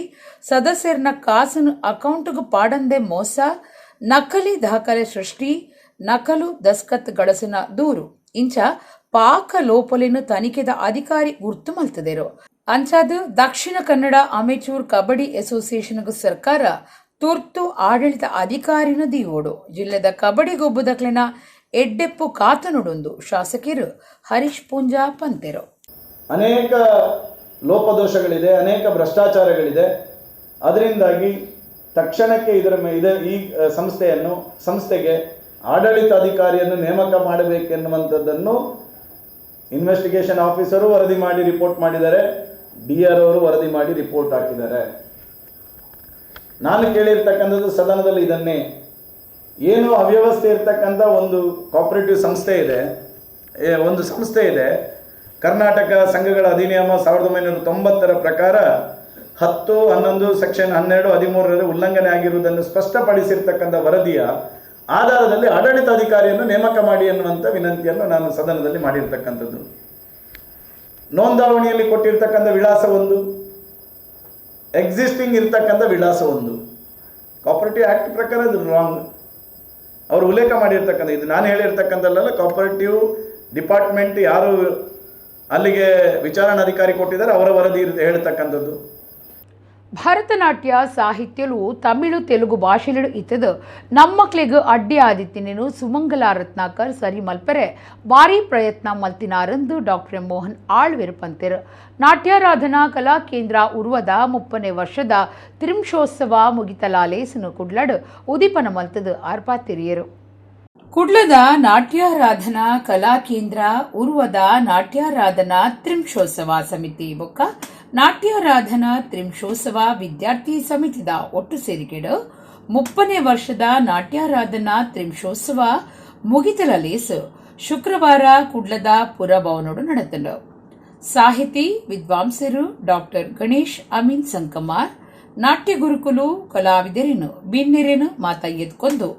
ಸದಸ್ಯರ್ನ ಕಾಸನ್ನು ಅಕೌಂಟ್ಗೆ ಪಾಡಂದೆ ಮೋಸ, ನಕಲಿ ದಾಖಲೆ ಸೃಷ್ಟಿ, ನಕಲು ದಸ್ಕತ್ ಗಳಸಿನ ದೂರು ಇಂಚ ಪಾಕ ಲೋಪಲಿನ ತನಿಖೆದ ಅಧಿಕಾರಿ ಗುರ್ತು ಮಲ್ತದೆರು. ಅಂಚಾದ ದಕ್ಷಿಣ ಕನ್ನಡ ಅಮೆಚೂರ್ ಕಬಡ್ಡಿ ಅಸೋಸಿಯೇಷನ್ಗೂ ಸರ್ಕಾರ ತುರ್ತು ಆಡಳಿತ ಅಧಿಕಾರಿನ ದಿಯೋಡು ಜಿಲ್ಲೆದ ಕಬಡ್ಡಿ ಗೊಬ್ಬುದಕ್ಲೆನ ಎಡ್ಡೆಪ್ಪು ಕಾತನುಡೊಂದು ಶಾಸಕರು ಹರೀಶ್ ಪೂಂಜಾ ಪಂತೆರು. ಅನೇಕ ಲೋಪದೋಷಗಳಿದೆ, ಅನೇಕ ಭ್ರಷ್ಟಾಚಾರಗಳಿದೆ. ಅದರಿಂದಾಗಿ ತಕ್ಷಣಕ್ಕೆ ಇದರ ಇದೆ ಈ ಸಂಸ್ಥೆಗೆ ಆಡಳಿತಾಧಿಕಾರಿಯನ್ನು ನೇಮಕ ಮಾಡಬೇಕೆನ್ನುವಂಥದ್ದನ್ನು ಇನ್ವೆಸ್ಟಿಗೇಷನ್ ಆಫೀಸರು ವರದಿ ಮಾಡಿ ರಿಪೋರ್ಟ್ ಮಾಡಿದ್ದಾರೆ, ಡಿಆರ್ ಅವರು ವರದಿ ಮಾಡಿ ರಿಪೋರ್ಟ್ ಹಾಕಿದ್ದಾರೆ. ನಾನು ಕೇಳಿರ್ತಕ್ಕಂಥದ್ದು ಸದನದಲ್ಲಿ ಇದನ್ನೇ. ಏನು ಅವ್ಯವಸ್ಥೆ ಇರ್ತಕ್ಕಂಥ ಒಂದು ಕೋಆಪರೇಟಿವ್ ಸಂಸ್ಥೆ ಇದೆ, ಒಂದು ಸಂಸ್ಥೆ ಇದೆ. ಕರ್ನಾಟಕ ಸಂಘಗಳ ಅಧಿನಿಯಮ 1990ರ ಪ್ರಕಾರ 10, 11, ಸೆಕ್ಷನ್ 12, 13ರ ಉಲ್ಲಂಘನೆ ಆಗಿರುವುದನ್ನು ಸ್ಪಷ್ಟಪಡಿಸಿರ್ತಕ್ಕಂಥ ವರದಿಯ ಆಧಾರದಲ್ಲಿ ಆಡಳಿತಾಧಿಕಾರಿಯನ್ನು ನೇಮಕ ಮಾಡಿ ಎನ್ನುವಂಥ ವಿನಂತಿಯನ್ನು ನಾನು ಸದನದಲ್ಲಿ ಮಾಡಿರ್ತಕ್ಕಂಥದ್ದು. ನೋಂದಾವಣಿಯಲ್ಲಿ ಕೊಟ್ಟಿರ್ತಕ್ಕಂಥ ವಿಳಾಸ ಒಂದು, ಎಕ್ಸಿಸ್ಟಿಂಗ್ ಇರ್ತಕ್ಕಂಥ ವಿಳಾಸ ಒಂದು. ಕೋಆಪರೇಟಿವ್ ಆ್ಯಕ್ಟ್ ಪ್ರಕಾರ ಇದು ರಾಂಗ್. ಅವರು ಉಲ್ಲೇಖ ಮಾಡಿರ್ತಕ್ಕಂಥ, ಇದು ನಾನು ಹೇಳಿರ್ತಕ್ಕಂಥದ್ದಲ್ಲ, ಕೋಆಪರೇಟಿವ್ ಡಿಪಾರ್ಟ್ಮೆಂಟ್ ಯಾರು ಅಲ್ಲಿಗೆ ವಿಚಾರಣಾಧಿಕಾರಿ ಕೊಟ್ಟಿದ್ದಾರೆ, ಅವರ ವರದಿ ಹೇಳ್ತಕ್ಕಂಥದ್ದು. ಭರತನಾಟ್ಯ ಸಾಹಿತ್ಯಲು ತಮಿಳು ತೆಲುಗು ಭಾಷೆಗಳು ಇತ್ತದು ನಮ್ಮಕ್ಳಿಗ್ ಅಡ್ಡಿ ಆದಿತ್ತಿನೇನು ಸುಮಂಗಲ ರತ್ನಾಕರ್ ಸರಿ ಮಲ್ಪೆರೆ ಭಾರಿ ಪ್ರಯತ್ನ ಮಲ್ತಿನಾರೆಂದು ಡಾಕ್ಟರ್ ಎಂ ಮೋಹನ್ ಆಳ್ವೆರು ಪಂತೆರು. ನಾಟ್ಯಾರಾಧನಾ ಕಲಾ ಕೇಂದ್ರ ಉರ್ವದ 30ನೇ ವರ್ಷದ ತ್ರಿಂಶೋತ್ಸವ ಮುಗಿತಲಾಲೇಸನು ಕುಡ್ಲಡ್ ಉದಿಪನ ಮಲ್ತದು ಆರ್ಪಾತಿರಿಯರು. ಕುಡ್ಲದ ನಾಟ್ಯಾರಾಧನಾ ಕಲಾ ಕೇಂದ್ರ ಉರ್ವದ ನಾಟ್ಯಾರಾಧನಾ ತ್ರಿಂಶೋತ್ಸವ ಸಮಿತಿ ಬೊಕ್ಕ ನಾಟ್ಯಾರಾಧನಾ ತ್ರಿಂಶೋತ್ಸವ ವಿದ್ಯಾರ್ಥಿ ಸಮಿತಿದ ಒಟ್ಟು ಸೇರಿಕೆಡು 30ನೇ ವರ್ಷದ ನಾಟ್ಯಾರಾಧನಾ ತ್ರಿಂಶೋತ್ಸವ ಮುಗಿತಲಲೇಸು ಶುಕ್ರವಾರ ಕುಡ್ಲದ ಪುರಭವನೋಡು ನಡೆತಲು. ಸಾಹಿತಿ ವಿದ್ವಾಂಸರು ಡಾಕ್ಟರ್ ಗಣೇಶ್ ಅಮೀನ್ ಸಂಕಮಾರ್ ನಾಟ್ಯ ಗುರುಕುಲು ಕಲಾವಿದರೇನು ಬಿನ್ನೆರೇನು ಮಾತ ಎದ್ಕೊಂಡು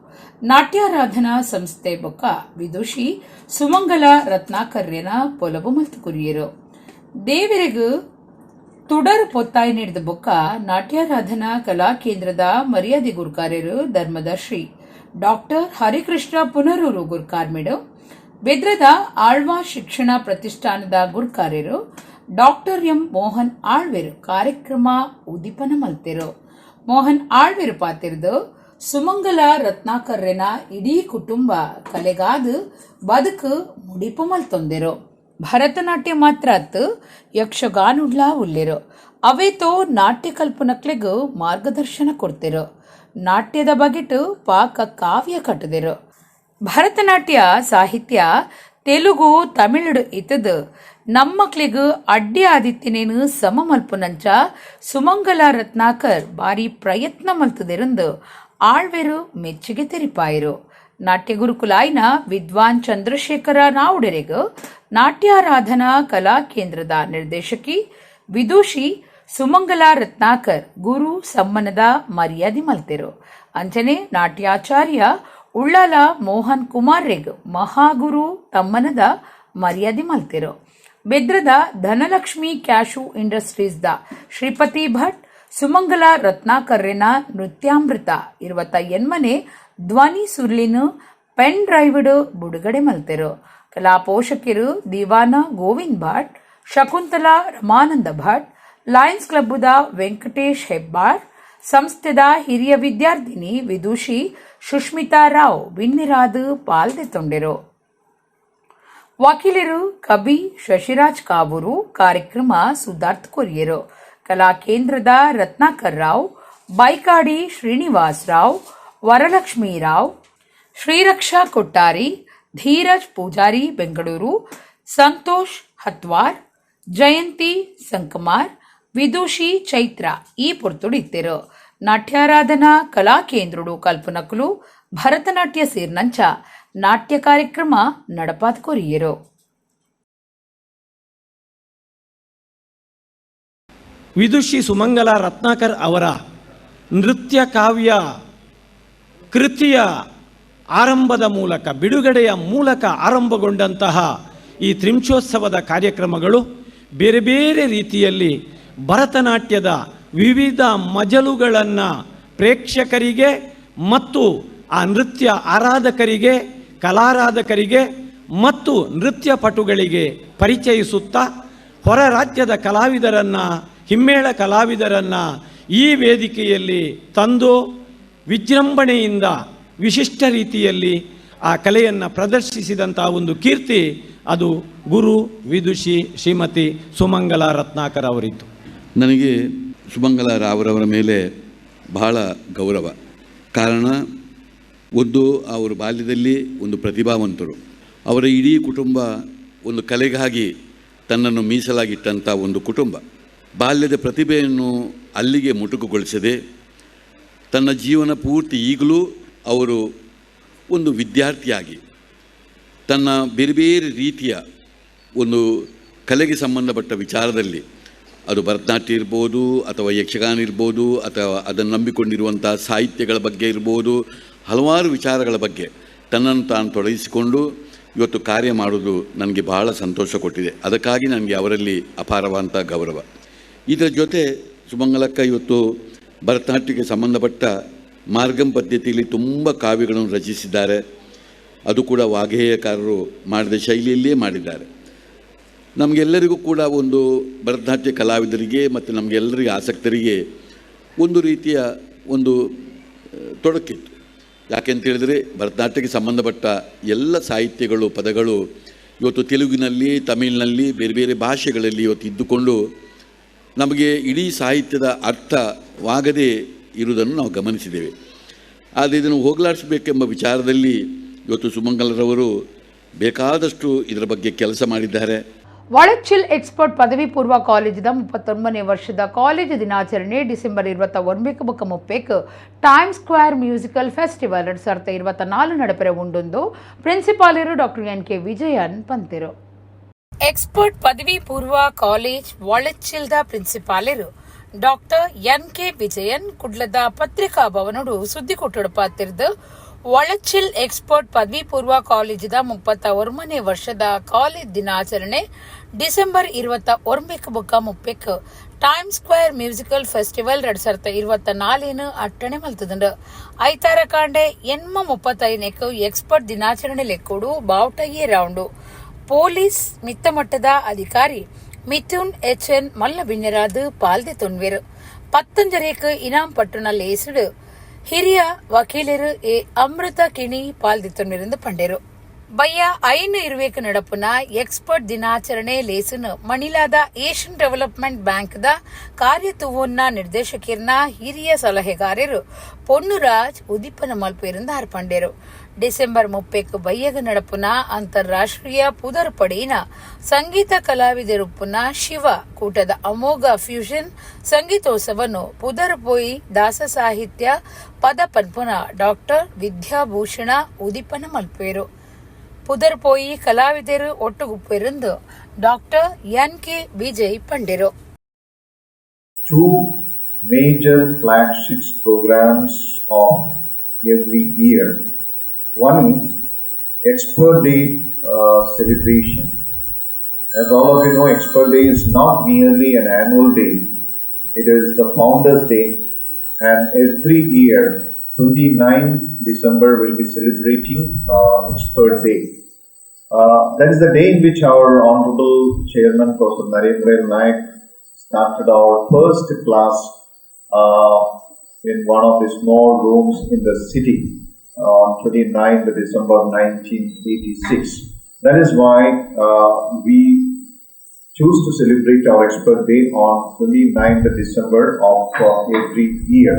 ನಾಟ್ಯಾರಾಧನಾ ಸಂಸ್ಥೆ ಬೊಕ್ಕ ವಿದುಷಿ ಸುಮಂಗಲ ರತ್ನಾಕರ್ಯನ ಪೊಲಬು ಮಲ್ತುಕುರಿಯರು. ದೇವರಿಗೂ ತುಡರ್ ಪೊತ್ತಾಯಿ ನೀಡಿದ ಬೊಕ್ಕ ನಾಟ್ಯಾರಾಧನಾ ಕಲಾ ಕೇಂದ್ರದ ಮರ್ಯಾದೆ ಗುರುಕಾರ್ಯರು ಧರ್ಮದರ್ಶಿ ಡಾಕ್ಟರ್ ಹರಿಕೃಷ್ಣ ಪುನರೂರು ಗುರ್ಕಾರ್ಮಿಡು, ಬೆದ್ರದ ಆಳ್ವಾ ಶಿಕ್ಷಣ ಪ್ರತಿಷ್ಠಾನದ ಗುರ್ಕಾರ್ಯರು ಡಾಕ್ಟರ್ ಎಂ ಮೋಹನ್ ಆಳ್ವೆರು ಕಾರ್ಯಕ್ರಮ ಉದ್ದೀಪನ ಮಲ್ತೆರು. ಮೋಹನ್ ಆಳ್ವೆರು ಪಾತಿರ್ದು ಸುಮಂಗಲ ರತ್ನಾಕರ್ಯನ ಇಡೀ ಕುಟುಂಬ ಕಲೆಗಾದು ಬದುಕು ಮುಡಿಪು ಮಲ್ತೊಂದೆರು. ಭರತನಾಟ್ಯ ಮಾತ್ರ ಅತ್ತು ಯಕ್ಷಗಾನುಡ್ಲಾ ಉಲ್ಲೆರು. ಅವೇತೋ ನಾಟ್ಯ ಕಲ್ಪನಕ್ಲೆಗ್ ಮಾರ್ಗದರ್ಶನ ಕೊಡ್ತಿರು. ನಾಟ್ಯದ ಬಗೆಟ್ ಪಾಕ ಕಾವ್ಯ ಕಟ್ಟುದಿರು. ಭರತನಾಟ್ಯ ಸಾಹಿತ್ಯ ತೆಲುಗು ತಮಿಳುಡು ಇತ್ತದು ನಮ್ಮಕ್ಳಿಗ್ ಅಡ್ಡಿ ಆದಿತ್ತಿನೇನು ಸಮಮಲ್ಪುನಂಚ ಸುಮಂಗಲ ರತ್ನಾಕರ್ ಬಾರಿ ಪ್ರಯತ್ನ ಮಲ್ತದಿರಂದು ಆಳ್ವೆರು ಮೆಚ್ಚುಗೆ ತೆರಿಪಾಯಿರು. ನಾಟ್ಯ ಗುರುಕುಲಾಯ್ನ ವಿದ್ವಾನ್ ಚಂದ್ರಶೇಖರ ನಾವುಡೆರೆಗ್ ನಾಟ್ಯಾರಾಧನಾ ಕಲಾ ಕೇಂದ್ರದ ನಿರ್ದೇಶಕಿ ವಿದೂಷಿ ಸುಮಂಗಲ ರತ್ನಾಕರ್ ಗುರು ಸಮ್ಮನದ ಮರ್ಯಾದೆ ಮಲ್ತೆರು. ಅಂಚನೆ ನಾಟ್ಯಾಚಾರ್ಯ ಉಳ್ಳಾಲ ಮೋಹನ್ ಕುಮಾರ್ ರೆಗ್ ಮಹಾಗುರು ತಮ್ಮನದ ಮರ್ಯಾದೆ ಮಲ್ತೆರು. ಬೆದ್ರದ Dhanalakshmi cashew industries the Shripati Bhat Sumangala ರತ್ನಾಕರ್ರೆನ ನೃತ್ಯಾಮೃತ 28ನೇ ಧ್ವನಿ ಸುರ್ಲಿನ ಪೆನ್ ಡ್ರೈವ್ಡ್ ಬುಡುಗಡೆ ಮಲ್ತೆರು. ಕಲಾ ಪೋಷಕರು ದಿವಾನ ಗೋವಿಂದ್ ಭಟ್, ಶಕುಂತಲಾ ರಮಾನಂದ ಭಟ್, ಲಯನ್ಸ್ ಕ್ಲಬ್ದ ವೆಂಕಟೇಶ್ ಹೆಬ್ಬಾರ್, ಸಂಸ್ಥೆದ ಹಿರಿಯ ವಿದ್ಯಾರ್ಥಿನಿ ವಿದುಷಿ ಸುಷ್ಮಿತಾ ರಾವ್ ಬಿನ್ನಿರಾದ್ ಪಾಲ್ದೆತೊಂಡೆರು. ವಕೀಲರು ಕಬಿ ಶಶಿರಾಜ್ ಕಾವೂರು ಕಾರ್ಯಕ್ರಮ ಸುಧಾರ್ಥ ಕೊರಿಯರು. ಕಲಾ ಕೇಂದ್ರದ ರತ್ನಾಕರ್ ರಾವ್, ಬೈಕಾಡಿ ಶ್ರೀನಿವಾಸ್ ರಾವ್, ವರಲಕ್ಷ್ಮೀ ರಾವ್, ಶ್ರೀರಕ್ಷಾ ಕೊಟ್ಟಾರಿ, ಧೀರಜ್ ಪೂಜಾರಿ ಬೆಂಗಳೂರು, ಸಂತೋಷ್ ಹತ್ವಾರ್, ಜಯಂತಿ ಸಂಕಮಾರ್, ವಿದುಷಿ ಚೈತ್ರ ಈ ಪೊರ್ತುಡಿತ್ತಿರು. ನಾಟ್ಯಾರಾಧನಾ ಕಲಾ ಕೇಂದ್ರಡು ಕಲ್ಪನಕುಲು ಭರತನಾಟ್ಯ ಸೇರ್ನಂಚ ನಾಟ್ಯ ಕಾರ್ಯಕ್ರಮ ನಡಪಾತ್ ಕೊರಿಯರು. ವಿದುಷಿ ಸುಮಂಗಲ ರತ್ನಾಕರ್ ಅವರ ನೃತ್ಯ ಕಾವ್ಯ ಕೃತಿಯ ಆರಂಭದ ಮೂಲಕ, ಬಿಡುಗಡೆಯ ಮೂಲಕ ಆರಂಭಗೊಂಡಂತಹ ಈ ತ್ರಿಂಶೋತ್ಸವದ ಕಾರ್ಯಕ್ರಮಗಳು ಬೇರೆ ಬೇರೆ ರೀತಿಯಲ್ಲಿ ಭರತನಾಟ್ಯದ ವಿವಿಧ ಮಜಲುಗಳನ್ನು ಪ್ರೇಕ್ಷಕರಿಗೆ ಮತ್ತು ಆ ನೃತ್ಯ ಆರಾಧಕರಿಗೆ, ಕಲಾರಾಧಕರಿಗೆ ಮತ್ತು ನೃತ್ಯ ಪಟುಗಳಿಗೆ ಪರಿಚಯಿಸುತ್ತಾ ಹೊರ ರಾಜ್ಯದ ಕಲಾವಿದರನ್ನು, ಹಿಮ್ಮೇಳ ಕಲಾವಿದರನ್ನು ಈ ವೇದಿಕೆಯಲ್ಲಿ ತಂದು ವಿಜೃಂಭಣೆಯಿಂದ ವಿಶಿಷ್ಟ ರೀತಿಯಲ್ಲಿ ಆ ಕಲೆಯನ್ನು ಪ್ರದರ್ಶಿಸಿದಂಥ ಒಂದು ಕೀರ್ತಿ ಅದು ಗುರು ವಿದುಷಿ ಶ್ರೀಮತಿ ಸುಮಂಗಲ ರತ್ನಾಕರ್ ಅವರಿದ್ದು. ನನಗೆ ಸುಮಂಗಲ ರಾವ್ರವರ ಮೇಲೆ ಬಹಳ ಗೌರವ. ಕಾರಣ ಒಂದು, ಅವರು ಬಾಲ್ಯದಲ್ಲಿ ಒಂದು ಪ್ರತಿಭಾವಂತರು. ಅವರ ಇಡೀ ಕುಟುಂಬ ಒಂದು ಕಲೆಗಾಗಿ ತನ್ನನ್ನು ಮೀಸಲಾಗಿಟ್ಟಂಥ ಒಂದು ಕುಟುಂಬ. ಬಾಲ್ಯದ ಪ್ರತಿಭೆಯನ್ನು ಅಲ್ಲಿಗೆ ಮುಟುಕುಗೊಳಿಸದೆ ತನ್ನ ಜೀವನ ಪೂರ್ತಿ ಈಗಲೂ ಅವರು ಒಂದು ವಿದ್ಯಾರ್ಥಿಯಾಗಿ ತನ್ನ ಬೇರೆ ಬೇರೆ ರೀತಿಯ ಒಂದು ಕಲೆಗೆ ಸಂಬಂಧಪಟ್ಟ ವಿಚಾರದಲ್ಲಿ, ಅದು ಭರತನಾಟ್ಯ ಇರ್ಬೋದು ಅಥವಾ ಯಕ್ಷಗಾನ ಇರ್ಬೋದು ಅಥವಾ ಅದನ್ನು ನಂಬಿಕೊಂಡಿರುವಂಥ ಸಾಹಿತ್ಯಗಳ ಬಗ್ಗೆ ಇರ್ಬೋದು, ಹಲವಾರು ವಿಚಾರಗಳ ಬಗ್ಗೆ ತನ್ನನ್ನು ತಾನು ತೊಡಗಿಸಿಕೊಂಡು ಇವತ್ತು ಕಾರ್ಯ ಮಾಡೋದು ನನಗೆ ಬಹಳ ಸಂತೋಷ ಕೊಟ್ಟಿದೆ. ಅದಕ್ಕಾಗಿ ನನಗೆ ಅವರಲ್ಲಿ ಅಪಾರವಾದಂಥ ಗೌರವ. ಇದರ ಜೊತೆ ಸುಮಂಗಲಕ್ಕ ಇವತ್ತು ಭರತನಾಟ್ಯಕ್ಕೆ ಸಂಬಂಧಪಟ್ಟ ಮಾರ್ಗಂ ಪದ್ಧತಿಯಲ್ಲಿ ತುಂಬ ಕಾವ್ಯಗಳನ್ನು ರಚಿಸಿದ್ದಾರೆ. ಅದು ಕೂಡ ವಾಗ್ಗೇಯಕಾರರು ಮಾಡಿದ ಶೈಲಿಯಲ್ಲಿಯೇ ಮಾಡಿದ್ದಾರೆ. ನಮಗೆಲ್ಲರಿಗೂ ಕೂಡ ಒಂದು ಭರತನಾಟ್ಯ ಕಲಾವಿದರಿಗೆ ಮತ್ತು ನಮಗೆಲ್ಲರಿಗೆ ಆಸಕ್ತರಿಗೆ ಒಂದು ರೀತಿಯ ಒಂದು ತೊಡಕಿತ್ತು. ಯಾಕೆಂತೇಳಿದರೆ ಭರತನಾಟ್ಯಕ್ಕೆ ಸಂಬಂಧಪಟ್ಟ ಎಲ್ಲ ಸಾಹಿತ್ಯಗಳು, ಪದಗಳು ಇವತ್ತು ತೆಲುಗಿನಲ್ಲಿ, ತಮಿಳಿನಲ್ಲಿ, ಬೇರೆ ಬೇರೆ ಭಾಷೆಗಳಲ್ಲಿ ಇವತ್ತು ಇದ್ದುಕೊಂಡು ನಮಗೆ ಇಡೀ ಸಾಹಿತ್ಯದ ಅರ್ಥವಾಗದೇ ಇರುವುದನ್ನು ನಾವು ಗಮನಿಸಿದ್ದೇವೆ. ಆದರೆ ಇದನ್ನು ಹೋಗಲಾಡಿಸಬೇಕೆಂಬ ವಿಚಾರದಲ್ಲಿ ಇವತ್ತು ಸುಮಂಗಲರವರು ಬೇಕಾದಷ್ಟು ಇದರ ಬಗ್ಗೆ ಕೆಲಸ ಮಾಡಿದ್ದಾರೆ. ವಾಳಚ್ಚಿಲ್ ಎಕ್ಸ್ಪರ್ಟ್ ಪದವಿ ಪೂರ್ವ ಕಾಲೇಜಿದ 39ನೇ ವರ್ಷದ ಕಾಲೇಜು ದಿನಾಚರಣೆ December 21 ಬೊಕ್ಕ 30 times square musical festival 2024 ನಡಪೆರೆ ಉಂಡೊಂದು ಪ್ರಿನ್ಸಿಪಾಲರು doctor N K Vijayan ಪಂತೆರು. Expert ಪದವಿ ಪೂರ್ವ college ವಾಳಚ್ಚಿಲ್ದ ಪ್ರಿನ್ಸಿಪಾಲರು doctor N K Vijayan ಕುಡ್ಲದ ಪತ್ರಿಕಾ ಭವನಡು ಸುದ್ದಿ ಕೊಟ್ಟಡು ಪಾತಿರ್ದು ವಾಳಚ್ಚಿಲ್ ಎಕ್ಸ್ಪರ್ಟ್ ಪದವಿ ಪೂರ್ವ ಕಾಲೇಜಿದ 31ನೇ ವರ್ಷದ ಕಾಲೇಜ್ ದಿನಾಚರಣೆ December 21 ಬೊಕ್ಕ 30 times square musical festival 2024 ಅಟ್ಟಣೆ ಮಲ್ತದಂಡು. ಐತಾರ ಕಾಂಡೆ 8:35ಕ್ಕೆ ಎಕ್ಸ್ಪರ್ಟ್ ದಿನಾಚರಣೆ ಲೆಕ್ಕೋಡು ಬಾವುಟಗೆ ರೌಂಡು ಪೊಲೀಸ್ ಮಿತ್ತಮಟ್ಟದ ಅಧಿಕಾರಿ ಮಿಥುನ್ ಎಚ್ ಎನ್ ಮಲ್ಲ ಬಿನ್ನೆರಾದ್ ಪಾಲ್ದೆ ತೊನ್ವೆರು. 10:30ಕ್ಕೆ ಇನಾಂ ಪಟ್ಟಣ ಲೇಸುಡು ಹಿರಿಯ ವಕೀಲರು ಎ ಅಮೃತ ಕಿಣಿ ಪಾಲ್ದೆ ತೊನ್ವೆರೆಂದು ಪಂಡೆರು. ಬಯ್ಯ 5 ಇರುವೇಕ ನಡಪುನ ಎಕ್ಸ್ಪರ್ಟ್ ದಿನಾಚರಣೆ ಲೇಸನ್ ಮಣಿಲಾದ Asian development bank the ಕಾರ್ಯತುವನ್ನ ನಿರ್ದೇಶಕಿರ್ನ ಹಿರಿಯ ಸಲಹೆಗಾರರು ಪೊನ್ನುರಾಜ್ ಉದಿಪನ ಮಲ್ಪೇರಿಂದ ಅರ್ಪಂಡೇರು. ಡಿಸೆಂಬರ್ 30 ಬಯ್ಯಗ ನಡಪುನ ಅಂತಾರಾಷ್ಟ್ರೀಯ ಪುದರ್ ಪಡೆಯಿನ ಸಂಗೀತ ಕಲಾವಿದರುಪ್ಪುನ ಶಿವ ಕೂಟದ ಅಮೋಘ ಫ್ಯೂಷನ್ ಸಂಗೀತೋತ್ಸವನು ಪುದರ್ ಪೋಯಿ ದಾಸ ಸಾಹಿತ್ಯ ಪದ ಪನ್ಪುನ ಡಾಕ್ಟರ್ ವಿದ್ಯಾಭೂಷಣ ಉದಿಪನ ಮಲ್ಪೇರು. ಪುದರ್ ಪೋಯಿ ಕಲಾವಿದರು ಒಟ್ಟುಗುಪ್ಪಿರಂದು doctor N K Vijay ಪಂಡಿರು. Two major flagship programs of every year. One is Expert Day celebration. As all of you know, Expert Day is not merely an annual day, it is the Founders' Day, and every year, 29th December, we'll be celebrating Expert Day. That is the day in which our Honorable Chairman, Professor Narendra Naik, started our first class in one of the small rooms in the city on 29th December 1986. That is why we choose to celebrate our Expert Day on 29th December of every year.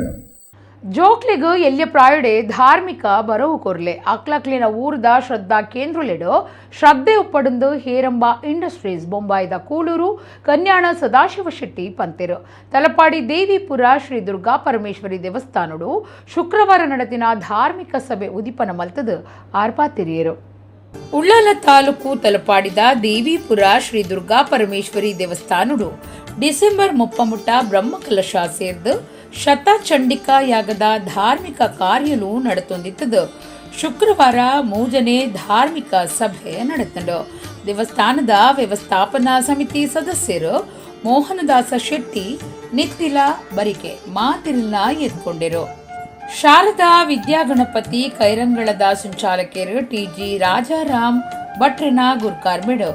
ಜೋಕ್ಲಿಗು ಎಲ್ಯ ಪ್ರಾಯಡೆ ಧಾರ್ಮಿಕ ಬರವು ಕೊರ್ಲೆ ಅಕ್ಲಕ್ಲಿನ ಊರ್ದ ಶ್ರದ್ಧಾ ಕೇಂದ್ರಲಿಡು ಶ್ರದ್ಧೆ ಉಪ್ಪಡಂದು Heramba industries ಬೊಂಬಾಯಿದ Kuloor Kanyana Sadashiva Shetty ಪಂತೆರು. Talapady Devipura Shri Durga Parameshwari ದೇವಸ್ಥಾನಡು ಶುಕ್ರವಾರ ನಡೆದಿನ ಧಾರ್ಮಿಕ ಸಭೆ ಉದಿಪನ ಮಲ್ತದು ಆರ್ಪಾತಿರಿಯರು. ಉಳ್ಳಾಲ ತಾಲೂಕು ತಲಪಾಡಿದ ದೇವಿಪುರ ಶ್ರೀ ದುರ್ಗಾ ಪರಮೇಶ್ವರಿ ದೇವಸ್ಥಾನಡು ಡಿಸೆಂಬರ್ 30 ಮುಟ್ಟ ಬ್ರಹ್ಮಕಲಶ ಸೇರ್ದು ಶತಚಂಡಿಕಾ ಯಾಗದ ಧಾರ್ಮಿಕ ಕಾರ್ಯಲು ನಡೆತೊಂದಿತ್ತದು. ಶುಕ್ರವಾರ ಮೂಜನೆ ಧಾರ್ಮಿಕ ಸಭೆ ನಡೆತಂಡು. ದೇವಸ್ಥಾನದ ವ್ಯವಸ್ಥಾಪನಾ ಸಮಿತಿ ಸದಸ್ಯರು ಮೋಹನದಾಸ ಶೆಟ್ಟಿ ನಿತ್ತಿಲ ಬರಿಕೆ ಮಾತಿರಿಲ್ಲ ಎತ್ಕೊಂಡಿರು. ಶಾರದಾ ವಿದ್ಯಾಗಣಪತಿ ಕೈರಂಗಳದ ಸಂಚಾಲಕರು ಟಿಜಿ ರಾಜಾರಾಮ್ ಭಟ್ರನ ಗುರ್ಕಾರ್ಮಿಡು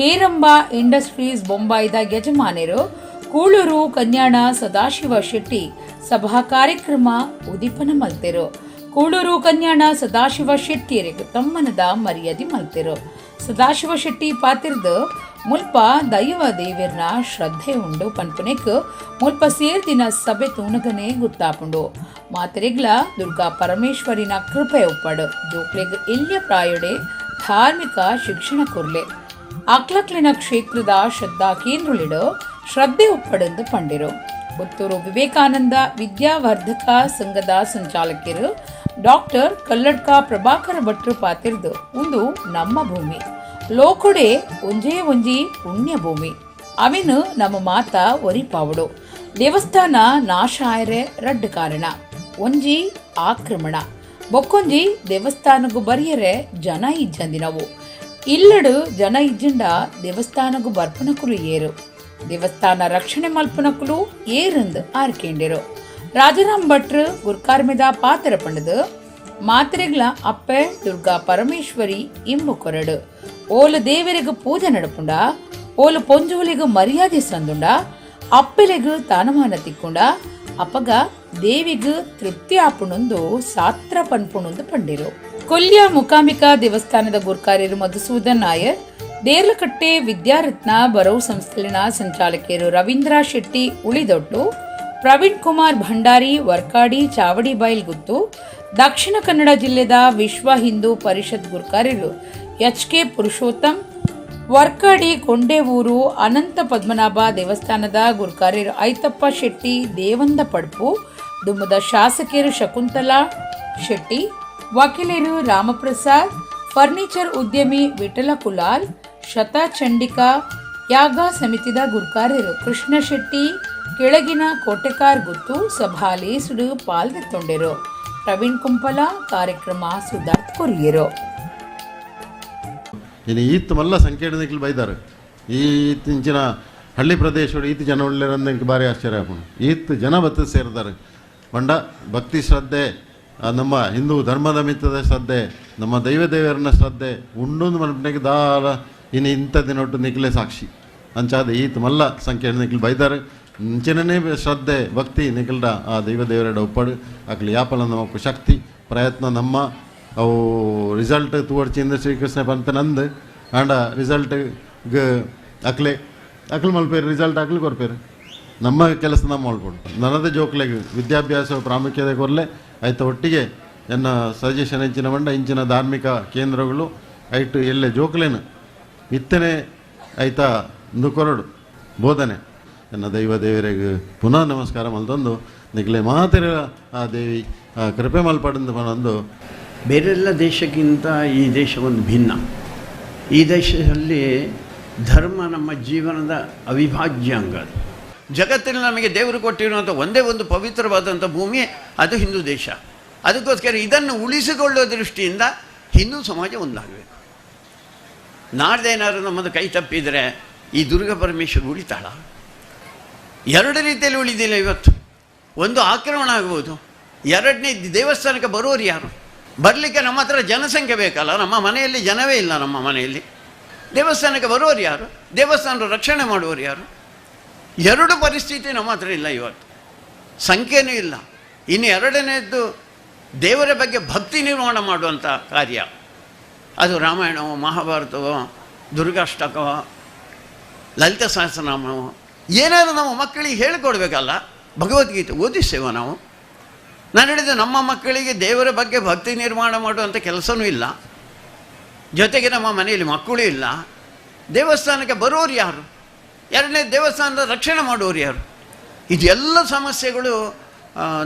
ಹೇರಂಬ ಇಂಡಸ್ಟ್ರೀಸ್ ಬೊಂಬಾಯಿದ ಯಜಮಾನರು ಕೂಳೂರು ಕನ್ಯಾಣ ಸದಾಶಿವ ಶೆಟ್ಟಿ ಸಭಾ ಕಾರ್ಯಕ್ರಮ ಉದಿಪನ ಮಲ್ತೆರು. ಕೂಳೂರು ಕನ್ಯಾಣ ಸದಾಶಿವ ಶೆಟ್ಟಿಯರಿಗೆ ತಮ್ಮನದ ಮರ್ಯಾದೆ ಮಲ್ತೆರು. ಸದಾಶಿವ ಶೆಟ್ಟಿ ಪಾತಿರ್ದು ಮುಲ್ಪ ದೈವ ದೇವಿರ್ನ ಶ್ರದ್ಧೆ ಉಂಡು ಪನ್ಪುನೆಕ್ ಮುಲ್ಪ ಸೇರ್ದಿನ ಸಭೆ ತೂನಗನೆ ಗುತ್ತಾಪುಂಡು. ಮಾತರೆಗ್ಲ ದುರ್ಗಾ ಪರಮೇಶ್ವರಿನ ಕೃಪೆ ಉಪ್ಪಡು. ಜೋಕ್ಲೆಗ್ ಎಲ್ಯ ಪ್ರಾಯಡೆ ಧಾರ್ಮಿಕ ಶಿಕ್ಷಣ ಕೊರ್ಲೆ. ಅಕ್ಲಕ್ಲಿನ ಕ್ಷೇತ್ರದ ಶ್ರದ್ಧಾ ಕೇಂದ್ರಲಿಡು ಶ್ರದ್ಧೆ ಉಪ್ಪಡೆಂದು ಪಂಡಿರು. ಪುತ್ತೂರು ವಿವೇಕಾನಂದ ವಿದ್ಯಾವರ್ಧಕ ಸಂಘದ ಸಂಚಾಲಕರು ಡಾಕ್ಟರ್ ಕಲ್ಲಡ್ಕ ಪ್ರಭಾಕರ ಭಟ್ರು ಪಾತಿರ್ದು ಒಂದು ನಮ್ಮ ಭೂಮಿ ಲೋಕೊಡೆ ಒಂಜೇ ಒಂಜಿ ಪುಣ್ಯ ಭೂಮಿ, ಅವಿನು ನಮ್ಮ ಮಾತ ಒರಿಪಾವಡು. ದೇವಸ್ಥಾನ ನಾಶ ಆಯರೆ ರಡ್ಡು ಕಾರಣ, ಒಂಜಿ ಆಕ್ರಮಣ, ಬೊಕ್ಕೊಂಜಿ ದೇವಸ್ಥಾನಗು ಬರಿಯರೆ ಜನ ಇಜ್ಜಂದಿನವು. ಇಲ್ಲಡು ಜನ ಇಜ್ಜಂಡ ದೇವಸ್ಥಾನಗು ಬರ್ಪನಕುಲು ಏರು, ದೇವಸ್ಥಾನ ರಕ್ಷಣೆ ಮಲ್ಪನಕುಲು ಏರಂದು ಆರ್ಕೇಂಡಿರು. ರಾಜಾರಾಮ್ ಭಟ್ರು ಗುರ್ಕಾರ್ಮೆದ ಪಾತ್ರ ಪಂಡದು ಮಾತ್ರೆಗ್ಲ ಅಪ್ಪೆ ದುರ್ಗಾ ಪರಮೇಶ್ವರಿ ಇಂಬು ಕೊರಡು. ಓಲು ದೇವರಿಗೆ ಪೂಜೆ ನಡಪುಂಡ, ಓಲು ಪೊಂಜುವಲಿಗೆ ಮರ್ಯಾದೆ ಸಂದುಂಡ, ಅಪ್ಪೆಲೆಗ್ ತಾನಮಾನ ತಿಕ್ಕೊಂಡ, ಅಪ್ಪಗ ದೇವಿಗ್ ತೃಪ್ತಿ ಆಪುಣೊಂದು ಸಾತ್ರ ಪನ್ಪುಣೊಂದು ಪಂಡಿರು. ಕೊಲ್ಯ ಮುಕಾಂಬಿಕಾ ದೇವಸ್ಥಾನದ ಗುರ್ಕಾರ್ಯರು ಮಧುಸೂದನ್ ನಾಯರ್, ದೇರ್ಲಕಟ್ಟೆ ವಿದ್ಯಾರತ್ನ ಬರವು ಸಂಸ್ಥೆಲಿನ ಸಂಚಾಲಕಿಯರು ರವೀಂದ್ರ ಶೆಟ್ಟಿ ಉಳಿದೊಟ್ಟು, ಪ್ರವೀಣ್ ಕುಮಾರ್ ಭಂಡಾರಿ ವರ್ಕಾಡಿ ಚಾವಡಿಬೈಲ್ ಗುತ್ತು, ದಕ್ಷಿಣ ಕನ್ನಡ ಜಿಲ್ಲೆದ ವಿಶ್ವ ಹಿಂದೂ ಪರಿಷತ್ ಗುರ್ಕಾರ್ಯರು ಎಚ್ ಕೆ ಪುರುಷೋತ್ತಮ್, ವರ್ಕಾಡಿ ಕೊಂಡೇವೂರು ಅನಂತ ಪದ್ಮನಾಭ ದೇವಸ್ಥಾನದ ಗುರ್ಕಾರ್ಯರು ಐತಪ್ಪ ಶೆಟ್ಟಿ ದೇವಂದ ಪಡ್ಪು, ದುಮ್ಮದ ಶಾಸಕಿಯರು ಶಕುಂತಲಾ ಶೆಟ್ಟಿ, ವಕೀಲರು ರಾಮಪ್ರಸಾದ್, ಫರ್ನಿಚರ್ ಉದ್ಯಮಿ ವಿಠಲ ಕುಲಾಲ್, ಶತಚಂಡಿಕಾ ಯಾಗ ಸಮಿತಿದ ಗುರ್ಕಾರ್ಯರು ಕೃಷ್ಣ ಶೆಟ್ಟಿ ಕೆಳಗಿನ ಕೋಟೆಕಾರ್ ಗುತ್ತು ಸಭಾಲೇಸುಡು ಪಾಲ್ದೆತ್ತೊಂಡೆರು. ಪ್ರವೀಣ್ ಕುಂಪಲ ಕಾರ್ಯಕ್ರಮ ಸುಧಾರ್ತ್ ಕೊರಿಯರು. ಇನ್ನು ಈತ್ ಮಲ್ಲ ಸಂಕೇತನಿಕ್ಲು ಬೈದಾರೆ. ಈ ಇಂಚಿನ ಹಳ್ಳಿ ಪ್ರದೇಶಡು ಈತ್ ಜನ ಒಳ್ಳೆರಂದಂಗೆ ಭಾರಿ ಆಶ್ಚರ್ಯ ಆಪುಂಡು. ಈತ್ ಜನ ಬತ್ತ ಸೇರ್ತಾರೆ ಪಂಡ ಭಕ್ತಿ ಶ್ರದ್ಧೆ, ನಮ್ಮ ಹಿಂದೂ ಧರ್ಮದ ಮಿತ್ತದ ಶ್ರದ್ಧೆ, ನಮ್ಮ ದೈವ ದೇವರನ್ನ ಶ್ರದ್ಧೆ ಉಂಡೊಂದು ಮನ್ಪನೆಗೆ ದಾಲ ಇನ್ನು ಇಂಥ ದಿನೊಟ್ಟು ನಿಕ್ಲೆ ಸಾಕ್ಷಿ. ಅಂಚಾದ ಈತ್ ಮಲ್ಲ ಸಂಖ್ಯೆ ನಿಕ್ಲು ಬೈದಾರೆ. ಇಂಚಿನನೇ ಶ್ರದ್ಧೆ ಭಕ್ತಿ ನಿಖಲ್ಡ ಆ ದೈವ ದೇವರ ಒಪ್ಪಡು. ಅಕ್ಲು ಯಾಪಲ ನಮಕ್ ಶಕ್ತಿ ಪ್ರಯತ್ನ ನಮ್ಮ ಅವು ರಿಸಲ್ಟ್ ತೂವರ್ಚಿಂದ ಶ್ರೀಕೃಷ್ಣ ಪಂತನಂದು ಆಂಡ ರಿಸಲ್ಟ್ ಅಕ್ಲೆ ಅಕ್ಲು ಮಲ್ಪೇರು ರಿಸಲ್ಟ್ ಅಕ್ಲು ಕೊರ್ಪೇರು. ನಮ್ಮ ಕೆಲಸ ನಮ್ಮ ಮಲ್ಪೊಡು. ನನದ ಜೋಕ್ಲೆಗ್ ವಿದ್ಯಾಭ್ಯಾಸ ಪ್ರಾಮುಖ್ಯತೆ ಕೊರ್ಲೆ ಆಯ್ತ ಒಟ್ಟಿಗೆ ಎನ್ನ ಸಜೆಷನ್ ಇಂಚಿನ ಮಂಡ ಇಂಚಿನ ಧಾರ್ಮಿಕ ಕೇಂದ್ರಗಳು ಐಟು ಎಲ್ಲೆ ಜೋಕ್ಲೇನು ಇತ್ತನೆ ಆಯ್ತಾ ಒಂದು ಕೊರಡು ಬೋಧನೆ. ಎನ್ನ ದೈವ ದೇವರಿಗೆ ಪುನಃ ನಮಸ್ಕಾರ ಮಲ್ತೊಂದು ನಿಗ್ಲೆ ಮಾತ್ರ ಆ ದೇವಿ ಕೃಪೆ ಮಲ್ಪಡಂದು ಪನೊಂದು. ಬೇರೆಲ್ಲ ದೇಶಕ್ಕಿಂತ ಈ ದೇಶ ಒಂದು ಭಿನ್ನ. ಈ ದೇಶದಲ್ಲಿ ಧರ್ಮ ನಮ್ಮ ಜೀವನದ ಅವಿಭಾಜ್ಯ ಅಂಗ. ಅದು ಜಗತ್ತಿನಲ್ಲಿ ನಮಗೆ ದೇವರು ಕೊಟ್ಟಿರುವಂಥ ಒಂದೇ ಒಂದು ಪವಿತ್ರವಾದಂಥ ಭೂಮಿ ಅದು ಹಿಂದೂ ದೇಶ. ಅದಕ್ಕೋಸ್ಕರ ಇದನ್ನು ಉಳಿಸಿಕೊಳ್ಳುವ ದೃಷ್ಟಿಯಿಂದ ಹಿಂದೂ ಸಮಾಜ ಒಂದಾಗಬೇಕು. ನಾಡ್ದೇನಾದರೂ ನಮ್ಮದು ಕೈ ತಪ್ಪಿದರೆ ಈ ದುರ್ಗಾ ಪರಮೇಶ್ವರ ಉಳಿತಾಳ? ಎರಡು ರೀತಿಯಲ್ಲಿ ಉಳಿದಿಲ್ಲ ಇವತ್ತು. ಒಂದು ಆಕ್ರಮಣ ಆಗ್ಬೋದು, ಎರಡನೇ ದೇವಸ್ಥಾನಕ್ಕೆ ಬರೋರು ಯಾರು? ಬರಲಿಕ್ಕೆ ನಮ್ಮ ಹತ್ರ ಜನಸಂಖ್ಯೆ ಬೇಕಲ್ಲ. ನಮ್ಮ ಮನೆಯಲ್ಲಿ ಜನವೇ ಇಲ್ಲ. ನಮ್ಮ ಮನೆಯಲ್ಲಿ ದೇವಸ್ಥಾನಕ್ಕೆ ಬರೋರು ಯಾರು? ದೇವಸ್ಥಾನದ ರಕ್ಷಣೆ ಮಾಡುವವರು ಯಾರು? ಎರಡು ಪರಿಸ್ಥಿತಿ ನಮ್ಮ ಹತ್ರ ಇಲ್ಲ ಇವತ್ತು. ಸಂಖ್ಯೆನೂ ಇಲ್ಲ. ಇನ್ನು ಎರಡನೇದ್ದು ದೇವರ ಬಗ್ಗೆ ಭಕ್ತಿ ನಿರ್ಮಾಣ ಮಾಡುವಂಥ ಕಾರ್ಯ. ಅದು ರಾಮಾಯಣವೋ, ಮಹಾಭಾರತವೋ, ದುರ್ಗಾಷ್ಟಕವೋ, ಲಲಿತ ಸಹಸ್ರನಾಮವೋ ಏನಾದರೂ ನಮ್ಮ ಮಕ್ಕಳಿಗೆ ಹೇಳಿಕೊಡ್ಬೇಕಲ್ಲ. ಭಗವದ್ಗೀತೆ ಓದಿಸ್ತೇವೆ ನಾವು. ನಾನು ಹೇಳಿದೆ ನಮ್ಮ ಮಕ್ಕಳಿಗೆ ದೇವರ ಬಗ್ಗೆ ಭಕ್ತಿ ನಿರ್ಮಾಣ ಮಾಡುವಂಥ ಕೆಲಸವೂ ಇಲ್ಲ, ಜೊತೆಗೆ ನಮ್ಮ ಮನೆಯಲ್ಲಿ ಮಕ್ಕಳೂ ಇಲ್ಲ. ದೇವಸ್ಥಾನಕ್ಕೆ ಬರೋರು ಯಾರು? ಎರಡನೇ ದೇವಸ್ಥಾನದ ರಕ್ಷಣೆ ಮಾಡೋರು ಯಾರು? ಇದೆಲ್ಲ ಸಮಸ್ಯೆಗಳು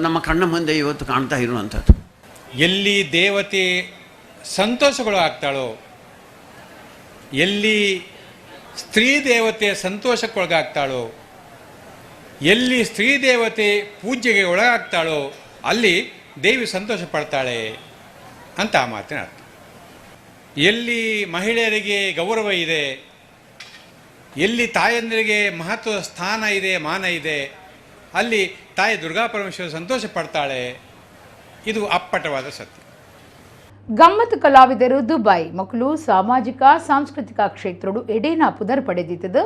ನಮ್ಮ ಕಣ್ಣ ಮುಂದೆ ಇವತ್ತು ಕಾಣ್ತಾ ಇರುವಂಥದ್ದು. ಎಲ್ಲಿ ದೇವತೆ ಸಂತೋಷಗಳು ಆಗ್ತಾಳೋ, ಎಲ್ಲಿ ಸ್ತ್ರೀ ದೇವತೆ ಸಂತೋಷಕ್ಕೊಳಗಾಗ್ತಾಳೋ, ಎಲ್ಲಿ ಸ್ತ್ರೀ ದೇವತೆ ಪೂಜೆಗೆ ಒಳಗಾಗ್ತಾಳೋ ಅಲ್ಲಿ ದೇವಿ ಸಂತೋಷ ಪಡ್ತಾಳೆ ಅಂತ ಆ ಮಾತಿನ ಅರ್ಥ. ಎಲ್ಲಿ ಮಹಿಳೆಯರಿಗೆ ಗೌರವ ಇದೆ, ಎಲ್ಲಿ ತಾಯಂದಿರಿಗೆ ಮಹತ್ವದ ಸ್ಥಾನ ಇದೆ, ಮಾನ ಇದೆ, ಅಲ್ಲಿ ತಾಯಿ ದುರ್ಗಾ ಪರಮೇಶ್ವರ ಸಂತೋಷ ಪಡ್ತಾಳೆ. ಇದು ಅಪ್ಪಟವಾದ ಸತ್ಯ. ಗಮ್ಮತ್ತು ಕಲಾವಿದರು ದುಬೈ ಮಕ್ಕಳು ಸಾಮಾಜಿಕ ಸಾಂಸ್ಕೃತಿಕ ಕ್ಷೇತ್ರಡು ಎಡೇನ ಪುದರ್ ಪಡೆದಿತ್ತದು.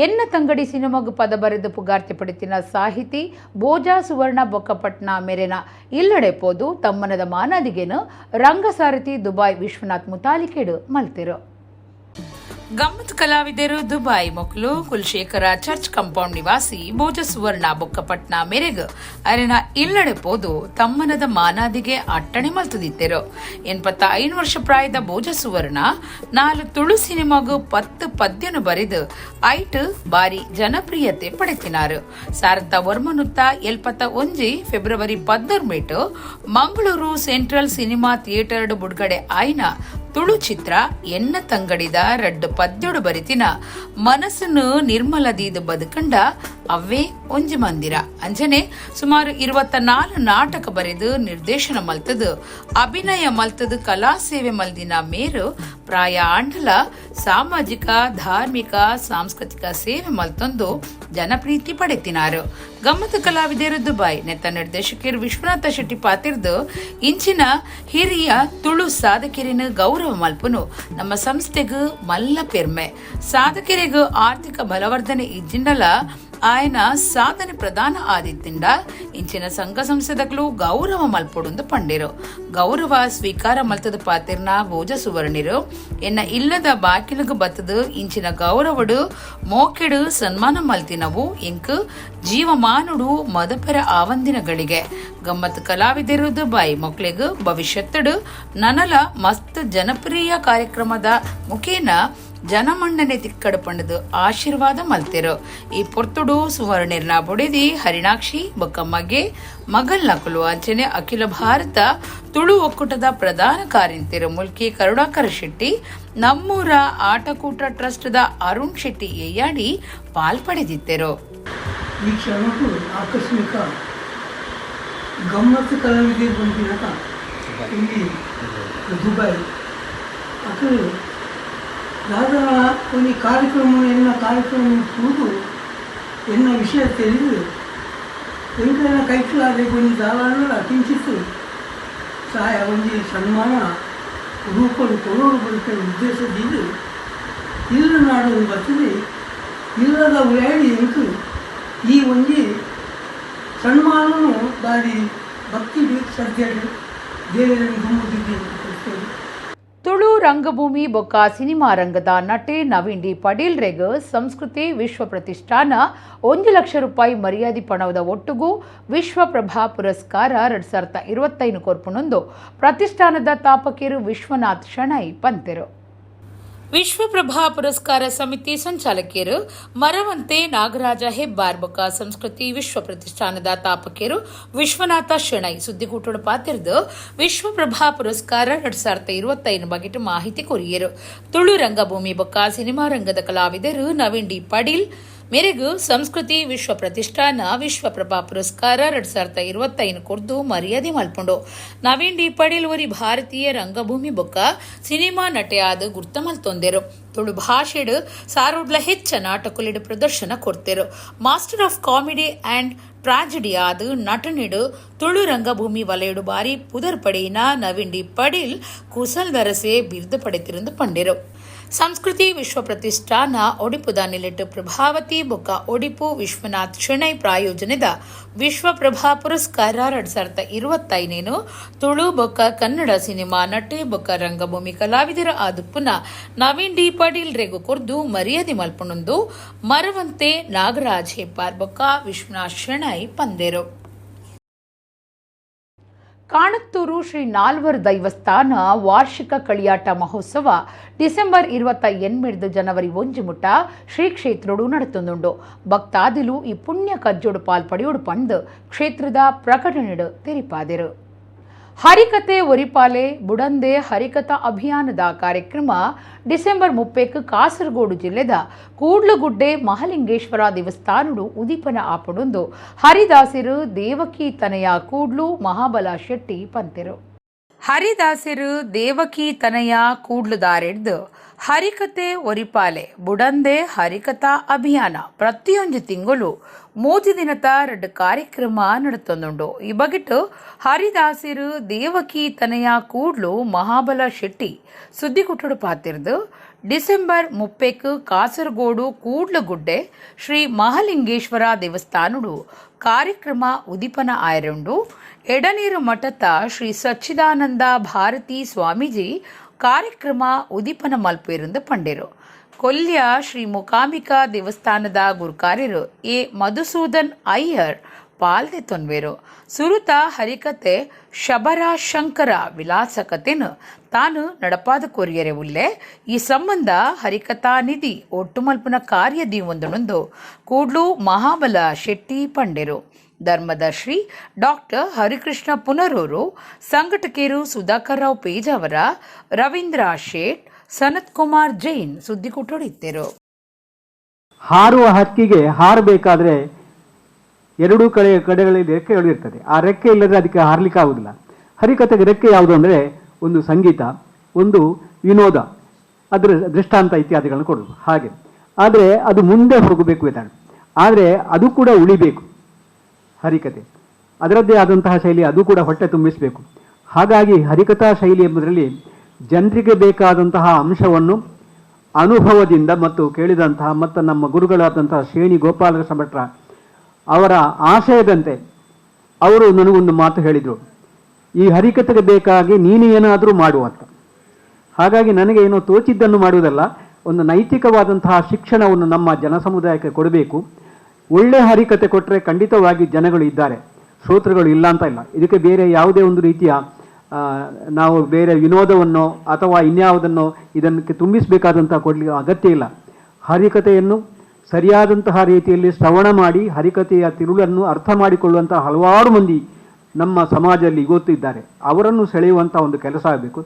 ಎನ್ನ ತಂಗಡಿ ಸಿನಿಮಾಗು ಪದ ಬರೆದು ಪುಗಾರ್ತೆ ಪಡೆತಿನ ಸಾಹಿತಿ ಬೋಜಾ ಸುವರ್ಣ ಬೊಕ್ಕಪಟ್ನ ಮೇರೆನ ಇಲ್ಲಡೆ ಪೋದು ತಮ್ಮನದ ಮಾನಾದಿಗೇನು ರಂಗಸಾರಥಿ ದುಬೈ ವಿಶ್ವನಾಥ್ ಮುತಾಲಿಕೇಡು ಮಲ್ತಿರು. ಗಮ್ಮತ್ ಕಲಾವಿದರು ದುಬೈ ಮೊಕ್ಲು ಕುಲಶೇಖರ ಚರ್ಚ್ ಕಾಂಪೌಂಡ್ ನಿವಾಸಿ ಭೋಜ ಸುವರ್ಣ ಬೊಕ್ಕಪಟ್ನ ಮೇರೆಗ್ ಅರೆನ ಇಲ್ಲಡೆ ಪೋದು ತಮ್ಮನದ ಮಾನಾದಿಗೆ ಅಟ್ಟಣೆ ಮಲ್ತದಿತ್ತೆರು. 85 ವರ್ಷ ಪ್ರಾಯದ ಭೋಜ ಸುವರ್ಣ 4 ತುಳು ಸಿನಿಮಾಗು 10 ಪದ್ಯನು ಬರೆದು ಐಟ್ ಬಾರಿ ಜನಪ್ರಿಯತೆ ಪಡೆತಿನಾರು. 1971 February 14 Mangaluru central cinema theatre ಬುಡ್ಗಡೆ ಆಯ್ನ ತುಳು ಚಿತ್ರ ಎನ್ನ ತಂಗಡಿದ ರಡ್ಡು ಪದ್ಯೊಡು ಬರಿತಿನ ಮನಸ್ಸನ್ನು ನಿರ್ಮಲದೀದು ಬದುಕಂಡ ಅವೇ ಒಂಜಿ ಮಂದಿರ. ಅಂಜನೆ ಸುಮಾರು 24 ನಾಟಕ ಬರೆದು ನಿರ್ದೇಶನ ಮಲ್ತದು ಅಭಿನಯ ಮಲ್ತದು ಕಲಾ ಸೇವೆ ಮಲ್ದಿನ ಮೇರು ಪ್ರಾಯ ಆಂಡಲ ಸಾಮಾಜಿಕ ಧಾರ್ಮಿಕ ಸಾಂಸ್ಕೃತಿಕ ಸೇವೆ ಮಲ್ತೊಂದು ಜನಪ್ರೀತಿ ಪಡೆತಿನಾರು. ಗಮ್ಮತ್ತು ಕಲಾವಿದರು ದುಬೈ ನೆತ್ತ ನಿರ್ದೇಶಕರು ವಿಶ್ವನಾಥ ಶೆಟ್ಟಿ ಪಾತಿರ್ದು ಇಂಚಿನ ಹಿರಿಯ ತುಳು ಸಾಧಕರಿನ ಗೌರವ ಮಲ್ಪನು ನಮ್ಮ ಸಂಸ್ಥೆಗೂ ಮಲ್ಲ ಪೆರ್ಮೆ. ಸಾಧಕರಿಗೂ ಆರ್ಥಿಕ ಬಲವರ್ಧನೆ ಇಜ್ಜಿಂಡಲ ಆಯನ ಸಾಧನೆ ಪ್ರಧಾನ ಆದಿತ್ತಿಂಡ ಇಂಚಿನ ಸಂಘ ಸಂಸ್ಥೆದಕ್ಲು ಗೌರವ ಮಲ್ಪೊಡುಂದು ಪಂಡಿರು. ಗೌರವ ಸ್ವೀಕಾರ ಮಲ್ತದ ಪಾತಿರ್ನ ಭೋಜ ಸುವರ್ಣಿರು ಎನ್ನ ಇಲ್ಲದ ಬಾಕಿಲುಗು ಬತ್ತದು ಇಂಚಿನ ಗೌರವಡು ಮೋಕೆಡು ಸನ್ಮಾನ ಮಲ್ತಿನವು ಇಂಕ್ ಜೀವಮಾನುಡು ಮದಪೆರ ಆವಂದಿನಗಳಿಗೆ. ಗಮ್ಮತ್ತು ಕಲಾವಿದರು ದುಬೈ ಮಕ್ಕಳಿಗೂ ಭವಿಷ್ಯತ್ತಡು ನನಲ ಮಸ್ತ್ ಜನಪ್ರಿಯ ಕಾರ್ಯಕ್ರಮದ ಮುಖೇನ ಜನಮನ್ನಣೆ ತಿಕ್ಕಡು ಪಂಡದು ಆಶೀರ್ವಾದ ಮಲ್ತಿರು. ಈ ಪೊರ್ತುಡು ಸುವರ್ಣಿರ್ನ ಬುಡಿದಿ ಹರಿಣಾಕ್ಷಿ ಬೊಕ್ಕಮ್ಮಗೆ ಮಗಲ್ ನಕಲು ಅಂಚನೆ ಅಖಿಲ ಭಾರತ ತುಳು ಒಕ್ಕೂಟದ ಪ್ರಧಾನ ಕಾರ್ಯಂತಿರು ಮುಲ್ಕಿ ಕರುಣಾಕರ ಶೆಟ್ಟಿ, ನಮ್ಮೂರ ಆಟಕೂಟ ಟ್ರಸ್ಟ್ದ ಅರುಣ್ ಶೆಟ್ಟಿ ಏಯಾಡಿ ಪಾಲ್ಪಡೆದಿದ್ದರು. ಈ ಕ್ಷಣಕ್ಕೂ ಆಕಸ್ಮಿಕ ಗಮ್ಮತ್ತು ಕಲಾವಿದರು ಬಂದಿನಕ ಇಲ್ಲಿ ದುಬೈ ಅದು ದಾದಾ ಒಂದು ಕಾರ್ಯಕ್ರಮ ಎನ್ನ ಕಾರ್ಯಕ್ರಮ ಕೂದು ಎನ್ನ ವಿಷಯ ತಿಳಿದು ಎಂಕನ ಕೈಕಲಾದೆ ಒಂಜಿ ದಾಲಾಂಡಲ ಕಿಂಚಿತ್ ಸಹಾಯ ಒಂಜಿ ಸನ್ಮಾನ ರೂಪಡು ಕೊಡೋಡು ಬದುಕಿನ ಉದ್ದೇಶದಿಂದ ಇಲ್ಲ ನಾಡು ಬರ್ತದೆ. ಇಲ್ಲದ ಉಳಾಡಿ ಎಂಕು ಈ ಒಂಜಿ ಸನ್ಮಾನನು ಬಾರಿ ಭಕ್ತಿ ಶ್ರದ್ಧೆ ದೇವರನ್ನು ದುಂಬುದಿದ್ದಿ. ರಂಗಭೂಮಿ ಬೊಕ್ಕ ಸಿನಿಮಾ ರಂಗದ ನಟೆ ನವೀನ್ ಡಿ ಪಡೀಲ್ ರೆಗ್ ಸಂಸ್ಕೃತಿ ವಿಶ್ವ ಪ್ರತಿಷ್ಠಾನ 1 ಲಕ್ಷ ರೂಪಾಯಿ ಮರ್ಯಾದೆ ಪಣವದ ಒಟ್ಟುಗೂ ವಿಶ್ವಪ್ರಭಾ ಪುರಸ್ಕಾರ 2025 ಕೊರ್ಪುನೊಂದು ಪ್ರತಿಷ್ಠಾನದ ತಾಪಕೇರು ವಿಶ್ವನಾಥ್ ಶೆಣೈ ಪಂತೆರು. ವಿಶ್ವಪ್ರಭಾ ಪುರಸ್ಕಾರ ಸಮಿತಿ ಸಂಚಾಲಕಿಯರು ಮರವಂತೆ ನಾಗರಾಜ ಹೆಬ್ಬಾರ್ ಬೊಕ್ಕ ಸಂಸ್ಕೃತಿ ವಿಶ್ವ ಪ್ರತಿಷ್ಠಾನದ ತಾಪಕಿಯರು ವಿಶ್ವನಾಥ ಶೆಣೈ ಸುದ್ದಿಗೂಟೋಡು ಪಾತಿರ್ದು ವಿಶ್ವಪ್ರಭಾ ಪುರಸ್ಕಾರ 2025 ಬಗೆಟ್ ಮಾಹಿತಿ ಕೊರಿಯರು. ತುಳು ರಂಗಭೂಮಿ ಬೊಕ್ಕ ಸಿನಿಮಾ ರಂಗದ ಕಲಾವಿದರು ನವೀನ್ ಡಿ ಪಡೀಲ್ ಮೇರೆಗೂ ಸಂಸ್ಕೃತಿ ವಿಶ್ವ ಪ್ರತಿಷ್ಠಾನ ವಿಶ್ವಪ್ರಭಾ ಪುರಸ್ಕಾರ 2025 ಕೊರ್ದು ಮರ್ಯಾದೆ ಮಲ್ಪುಂಡು. ನವೀನ್ ಡಿ ಪಡೀಲ್ ಒರಿ ಭಾರತೀಯ ರಂಗಭೂಮಿ ಬೊಕ್ಕ ಸಿನಿಮಾ ನಟೆಯಾದ ಗುರ್ತ ಮಲ್ತೊಂದೆರು. ತುಳು ಭಾಷೆಡ್ ಸಾರೋಡ್ಲ ಹೆಚ್ಚ ನಾಟಕಲಿಡ್ ಪ್ರದರ್ಶನ ಕೊರ್ತೆರು. Master of comedy and tragedy ಆದ ನಟನಿಡು ತುಳು ರಂಗಭೂಮಿ ವಲಯಡು ಬಾರಿ ಪುದರ್ ಪಡೆಯಿನ ನವೀನ್ ಡಿ ಪಡೀಲ್ ಕುಸಲ್ದರಸೆ ಬಿರ್ದು ಪಡೆತಿರಂದು ಪಂಡೆರು. ಸಂಸ್ಕೃತಿ ವಿಶ್ವ ಪ್ರತಿಷ್ಠಾನ ಒಡಿಪುದ ನಿಲೆಟ್ಟು ಪ್ರಭಾವತಿ ಬೊಕ್ಕ ಒಡಿಪು ವಿಶ್ವನಾಥ್ ಶೆಣೈ ಪ್ರಾಯೋಜನೆದ ವಿಶ್ವಪ್ರಭಾ ಪುರಸ್ಕಾರ 2025 ತುಳು ಬೊಕ್ಕ ಕನ್ನಡ ಸಿನಿಮಾ ನಟೆ ಬೊಕ್ಕ ರಂಗಭೂಮಿ ಕಲಾವಿದರ ಆದುಪ್ಪುನ ನವೀನ್ ಡಿ ಪಡೀಲ್ ರೆಗು ಕೊರ್ದು ಮರ್ಯಾದೆ ಮಲ್ಪುನೊಂದು ಮರವಂತೆ ನಾಗರಾಜ್ ಹೆಬ್ಬಾರ್ ಬೊಕ್ಕ ವಿಶ್ವನಾಥ್ ಶೆಣೈ ಪಂದೆರು. ಕಾಣತ್ತೂರು ಶ್ರೀ ನಾಲ್ವರ್ ದೈವಸ್ಥಾನ ವಾರ್ಷಿಕ ಕಳಿಯಾಟ ಮಹೋತ್ಸವ ಡಿಸೆಂಬರ್ 28 ಜನವರಿ 1 ಮುಟ್ಟ ಶ್ರೀ ಕ್ಷೇತ್ರಡು ನಡೆತೊಂದುಂಡು. ಭಕ್ತಾದಿಲು ಈ ಪುಣ್ಯ ಕಜ್ಜೋಡು ಪಾಲ್ಪಡೆಯೋಡು ಪಂದು ಕ್ಷೇತ್ರದ ಪ್ರಕಟಣೆಡು ತೆರಿಪಾದೆರು. ಹರಿಕತೆ ಒರಿಪಾಲೆ ಬುಡಂದೆ ಹರಿಕಥಾ ಅಭಿಯಾನದ ಕಾರ್ಯಕ್ರಮ ಡಿಸೆಂಬರ್ 30 ಕಾಸರಗೋಡು ಜಿಲ್ಲೆದ ಕೂಡ್ಲುಗುಡ್ಡೆ ಮಹಲಿಂಗೇಶ್ವರ ದೇವಸ್ಥಾನಡು ಉದೀಪನ ಆಪಡೊಂದು ಹರಿದಾಸರು ದೇವಕಿ ತನಯ ಕೂಡ್ಲು ಮಹಾಬಲ ಶೆಟ್ಟಿ ಪಂತೆರು. ಹರಿದಾಸರು ದೇವಕಿ ತನಯ ಕೂಡ್ಲುದಾರೆಡ್ದು ಹರಿಕತೆ ಒರಿಪಾಲೆ ಬುಡಂದೆ ಹರಿಕಥಾ ಅಭಿಯಾನ ಪ್ರತಿಯೊಂದು ತಿಂಗಳು 3 ದಿನದ 2 ಕಾರ್ಯಕ್ರಮ ನಡತೊಂದುಂಡು. ಈ ಬಗೆಟ್ ಹರಿದಾಸರು ದೇವಕಿ ತನಯ ಕೂಡ್ಲು ಮಹಾಬಲ ಶೆಟ್ಟಿ ಸುದ್ದಿಗುಟ್ಟಡು ಪಾತಿರ್ದು ಡಿಸೆಂಬರ್ 30 ಕಾಸರಗೋಡು ಕೂಡ್ಲುಗುಡ್ಡೆ ಶ್ರೀ ಮಹಾಲಿಂಗೇಶ್ವರ ದೇವಸ್ಥಾನಡು ಕಾರ್ಯಕ್ರಮ ಉದೀಪನ ಆಯರುಂಡು. ಎಡನೀರು ಮಠದ ಶ್ರೀ ಸಚ್ಚಿದಾನಂದ ಭಾರತಿ ಸ್ವಾಮೀಜಿ ಕಾರ್ಯಕ್ರಮ ಉದೀಪನ ಮಲ್ಪೇರೆಂದು ಪಂಡೆರು. ಕೊಲ್ಯ ಶ್ರೀ ಮೂಕಾಂಬಿಕಾ ದೇವಸ್ಥಾನದ ಗುರುಕಾರ್ಯರು ಎ ಮಧುಸೂದನ್ ಅಯ್ಯರ್ ಪಾಲ್ದೆ ತೊನ್ವೇರು. ಸುರುತ ಹರಿಕತೆ ಶಬರ ಶಂಕರ ವಿಲಾಸ ಕತೆನು ತಾನು ನಡಪಾದ ಕೊರಿಯರೆ ಉಲ್ಲೆ. ಈ ಸಂಬಂಧ ಹರಿಕಥಾ ನಿಧಿ ಒಟ್ಟುಮಲ್ಪುನ ಕಾರ್ಯ ದೀವೊಂದನೊಂದು ಕೂಡ್ಲು ಮಹಾಬಲ ಶೆಟ್ಟಿ ಪಂಡೆರು. ಧರ್ಮದರ್ಶಿ ಡಾಕ್ಟರ್ ಹರಿಕೃಷ್ಣ ಪುನರೂರು, ಸಂಘಟಕರು ಸುಧಾಕರ್ ರಾವ್ ಪೇಜಾವರ, ರವೀಂದ್ರ ಶೇಟ್, ಸನತ್ ಕುಮಾರ್ ಜೈನ್ ಸುದ್ದಿಕೂಟೋಡಿದ್ದರು. ಹಾರುವ ಹಕ್ಕಿಗೆ ಹಾರಬೇಕಾದ್ರೆ ಎರಡೂ ಕಡೆಗಳಲ್ಲಿ ರೆಕ್ಕೆಗಳು ಇರ್ತದೆ. ಆ ರೆಕ್ಕೆ ಇಲ್ಲದ್ರೆ ಅದಕ್ಕೆ ಹಾರಲಿಕ್ಕೆ ಆಗುದಿಲ್ಲ. ಹರಿಕತೆಗೆ ರೆಕ್ಕೆ ಯಾವುದು ಅಂದರೆ ಒಂದು ಸಂಗೀತ, ಒಂದು ವಿನೋದ, ಅದರ ದೃಷ್ಟಾಂತ ಇತ್ಯಾದಿಗಳನ್ನು ಕೊಡೋದು ಹಾಗೆ. ಆದರೆ ಅದು ಮುಂದೆ ಹೋಗಬೇಕು ಇದ್ದಾನೆ, ಆದರೆ ಅದು ಕೂಡ ಉಳಿಬೇಕು. ಹರಿಕತೆ ಅದರದ್ದೇ ಆದಂತಹ ಶೈಲಿ, ಅದು ಕೂಡ ಹೊಟ್ಟೆ ತುಂಬಿಸಬೇಕು. ಹಾಗಾಗಿ ಹರಿಕಥಾ ಶೈಲಿ ಎಂಬುದರಲ್ಲಿ ಜನರಿಗೆ ಬೇಕಾದಂತಹ ಅಂಶವನ್ನು ಅನುಭವದಿಂದ ಮತ್ತು ಕೇಳಿದಂತಹ ಮತ್ತು ನಮ್ಮ ಗುರುಗಳಾದಂತಹ ಶ್ರೇಣಿ ಗೋಪಾಲಕೃಷ್ಣ ಭಟ್ರ ಅವರ ಆಶಯದಂತೆ ಅವರು ನನಗೊಂದು ಮಾತು ಹೇಳಿದರು, ಈ ಹರಿಕತೆಗೆ ಬೇಕಾಗಿ ನೀನು ಏನಾದರೂ ಮಾಡುವಂತ. ಹಾಗಾಗಿ ನನಗೆ ಏನೋ ತೋಚಿದ್ದನ್ನು ಮಾಡುವುದಲ್ಲ, ಒಂದು ನೈತಿಕವಾದಂತಹ ಶಿಕ್ಷಣವನ್ನು ನಮ್ಮ ಜನಸಮುದಾಯಕ್ಕೆ ಕೊಡಬೇಕು. ಒಳ್ಳೆ ಹರಿಕತೆ ಕೊಟ್ಟರೆ ಖಂಡಿತವಾಗಿ ಜನಗಳು ಇದ್ದಾರೆ, ಶ್ರೋತೃಗಳು ಇಲ್ಲ ಅಂತ ಇಲ್ಲ. ಇದಕ್ಕೆ ಬೇರೆ ಯಾವುದೇ ಒಂದು ರೀತಿಯ ನಾವು ಬೇರೆ ವಿನೋದವನ್ನು ಅಥವಾ ಇನ್ಯಾವುದನ್ನು ಇದಕ್ಕೆ ತುಂಬಿಸಬೇಕಾದಂಥ ಕೊಡಲಿಕ್ಕೆ ಅಗತ್ಯ ಇಲ್ಲ. ಹರಿಕತೆಯನ್ನು ಸರಿಯಾದಂತಹ ರೀತಿಯಲ್ಲಿ ಶ್ರವಣ ಮಾಡಿ ಹರಿಕತೆಯ ತಿರುಳನ್ನು ಅರ್ಥ ಮಾಡಿಕೊಳ್ಳುವಂಥ ಹಲವಾರು ಮಂದಿ ನಮ್ಮ ಸಮಾಜದಲ್ಲಿ ಇವತ್ತು ಇದ್ದಾರೆ. ಅವರನ್ನು ಸೆಳೆಯುವಂಥ ಒಂದು ಕೆಲಸ ಆಗಬೇಕು,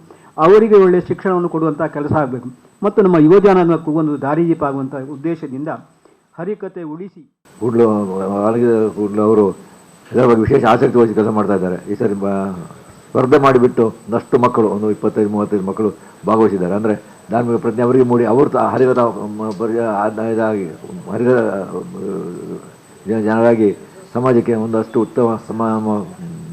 ಅವರಿಗೆ ಒಳ್ಳೆಯ ಶಿಕ್ಷಣವನ್ನು ಕೊಡುವಂಥ ಕೆಲಸ ಆಗಬೇಕು ಮತ್ತು ನಮ್ಮ ಯುವಜನಾಂಗಕ್ಕೂ ಒಂದು ದಾರಿದೀಪ ಆಗುವಂಥ ಉದ್ದೇಶದಿಂದ ಹರಿಕತೆ ಉಳಿಸಿ ಕೂಡ್ಲು ಕೂಡ್ಲು ಅವರು ಇದರ ಬಗ್ಗೆ ವಿಶೇಷ ಆಸಕ್ತಿ ವಹಿಸಿ ಕೆಲಸ ಮಾಡ್ತಾ ಇದ್ದಾರೆ. ಈ ಸರಿ ಸ್ಪರ್ಧೆ ಮಾಡಿಬಿಟ್ಟು ಒಂದಷ್ಟು ಮಕ್ಕಳು, ಒಂದು 25-35 ಮಕ್ಕಳು ಭಾಗವಹಿಸಿದ್ದಾರೆ. ಅಂದರೆ ಧಾರ್ಮಿಕ ಪ್ರಜ್ಞೆ ಅವರಿಗೆ ಮೂಡಿ ಅವರು ಹರಿಕಥಾ ಇದಾಗಿ ಹರಿಕಥ ಜನರಾಗಿ ಸಮಾಜಕ್ಕೆ ಒಂದಷ್ಟು ಉತ್ತಮ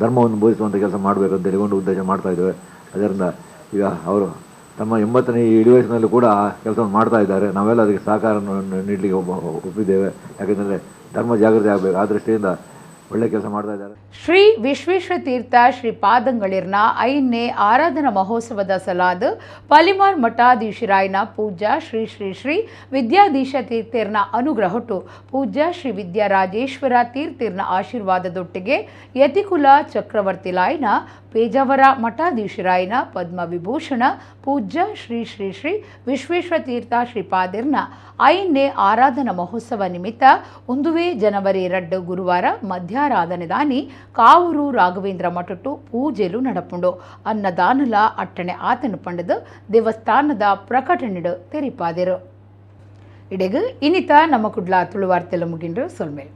ಧರ್ಮವನ್ನು ಬೋಧಿಸುವಂಥ ಕೆಲಸ ಮಾಡಬೇಕು ಅಂತ ಹೇಳಿಕೊಂಡು ಉದ್ದೇಶ ಮಾಡ್ತಾ ಇದ್ದೇವೆ. ಅದರಿಂದ ಈಗ ಅವರು ತಮ್ಮ 80ನೇ ಇಳಿ ವಯಸ್ಸಿನಲ್ಲೂ ಕೂಡ ಆ ಕೆಲಸವನ್ನು ಮಾಡ್ತಾ ಇದ್ದಾರೆ. ನಾವೆಲ್ಲ ಅದಕ್ಕೆ ಸಹಕಾರವನ್ನು ನೀಡಲಿಕ್ಕೆ ಒಪ್ಪಿದ್ದೇವೆ. ಯಾಕೆಂದರೆ ಧರ್ಮ ಜಾಗೃತಿ ಆಗಬೇಕು. ಆ ದೃಷ್ಟಿಯಿಂದ ಒಳ್ಳೆಯ ಕೆಲಸ ಮಾಡ್ತಾ ಇದ್ದಾರೆ. ಶ್ರೀ ವಿಶ್ವೇಶ್ವರ ತೀರ್ಥ ಶ್ರೀ ಪಾದಂಗಳಿರ್ನ ಐನೇ ಆರಾಧನಾ ಮಹೋತ್ಸವದ ಸಲಾದ್ ಪಲಿಮಾರ್ ಮಠಾಧೀಶರಾಯನ ಪೂಜಾ ಶ್ರೀ ಶ್ರೀ ಶ್ರೀ ವಿದ್ಯಾಧೀಶ ತೀರ್ಥೇರ್ನ ಅನುಗ್ರಹೊಟ್ಟು ಪೂಜಾ ಶ್ರೀ ವಿದ್ಯಾರಾಜೇಶ್ವರ ತೀರ್ಥೇರ್ನ ಆಶೀರ್ವಾದದೊಟ್ಟಿಗೆ ಯತಿಕುಲ ಚಕ್ರವರ್ತಿಲಾಯನ ಪೇಜಾವರ ಮಠಾಧೀಶರಾಯನ ಪದ್ಮವಿಭೂಷಣ ಪೂಜ್ಯ ಶ್ರೀ ಶ್ರೀ ಶ್ರೀ ವಿಶ್ವೇಶ್ವರ ತೀರ್ಥ ಶ್ರೀಪಾದಿರ್ನ ಐನೇ ಆರಾಧನಾ ಮಹೋತ್ಸವ ನಿಮಿತ್ತ ಉಂದುವೇ ಜನವರಿ 2 ಗುರುವಾರ ಮಧ್ಯಾರಾಧನೆ ದಾನಿ ಕಾವೂರು ರಾಘವೇಂದ್ರ ಮಠಟ್ಟು ಪೂಜೆಲು ನಡಪುಂಡು ಅನ್ನದಾನಲ ಅಟ್ಟಣೆ ಆತನು ಪಂಡದು ದೇವಸ್ಥಾನದ ಪ್ರಕಟಣೆಡು ತೆರಿಪಾದಿರು. ಇಡೆಗು ಇನ್ನಿತ ನಮ್ಮ ಕುಡ್ಲ ತುಳುವಾರ್ತೆಲ ಮುಗಿಂಡ್ರು ಸೊಲ್ಮೇಲ್.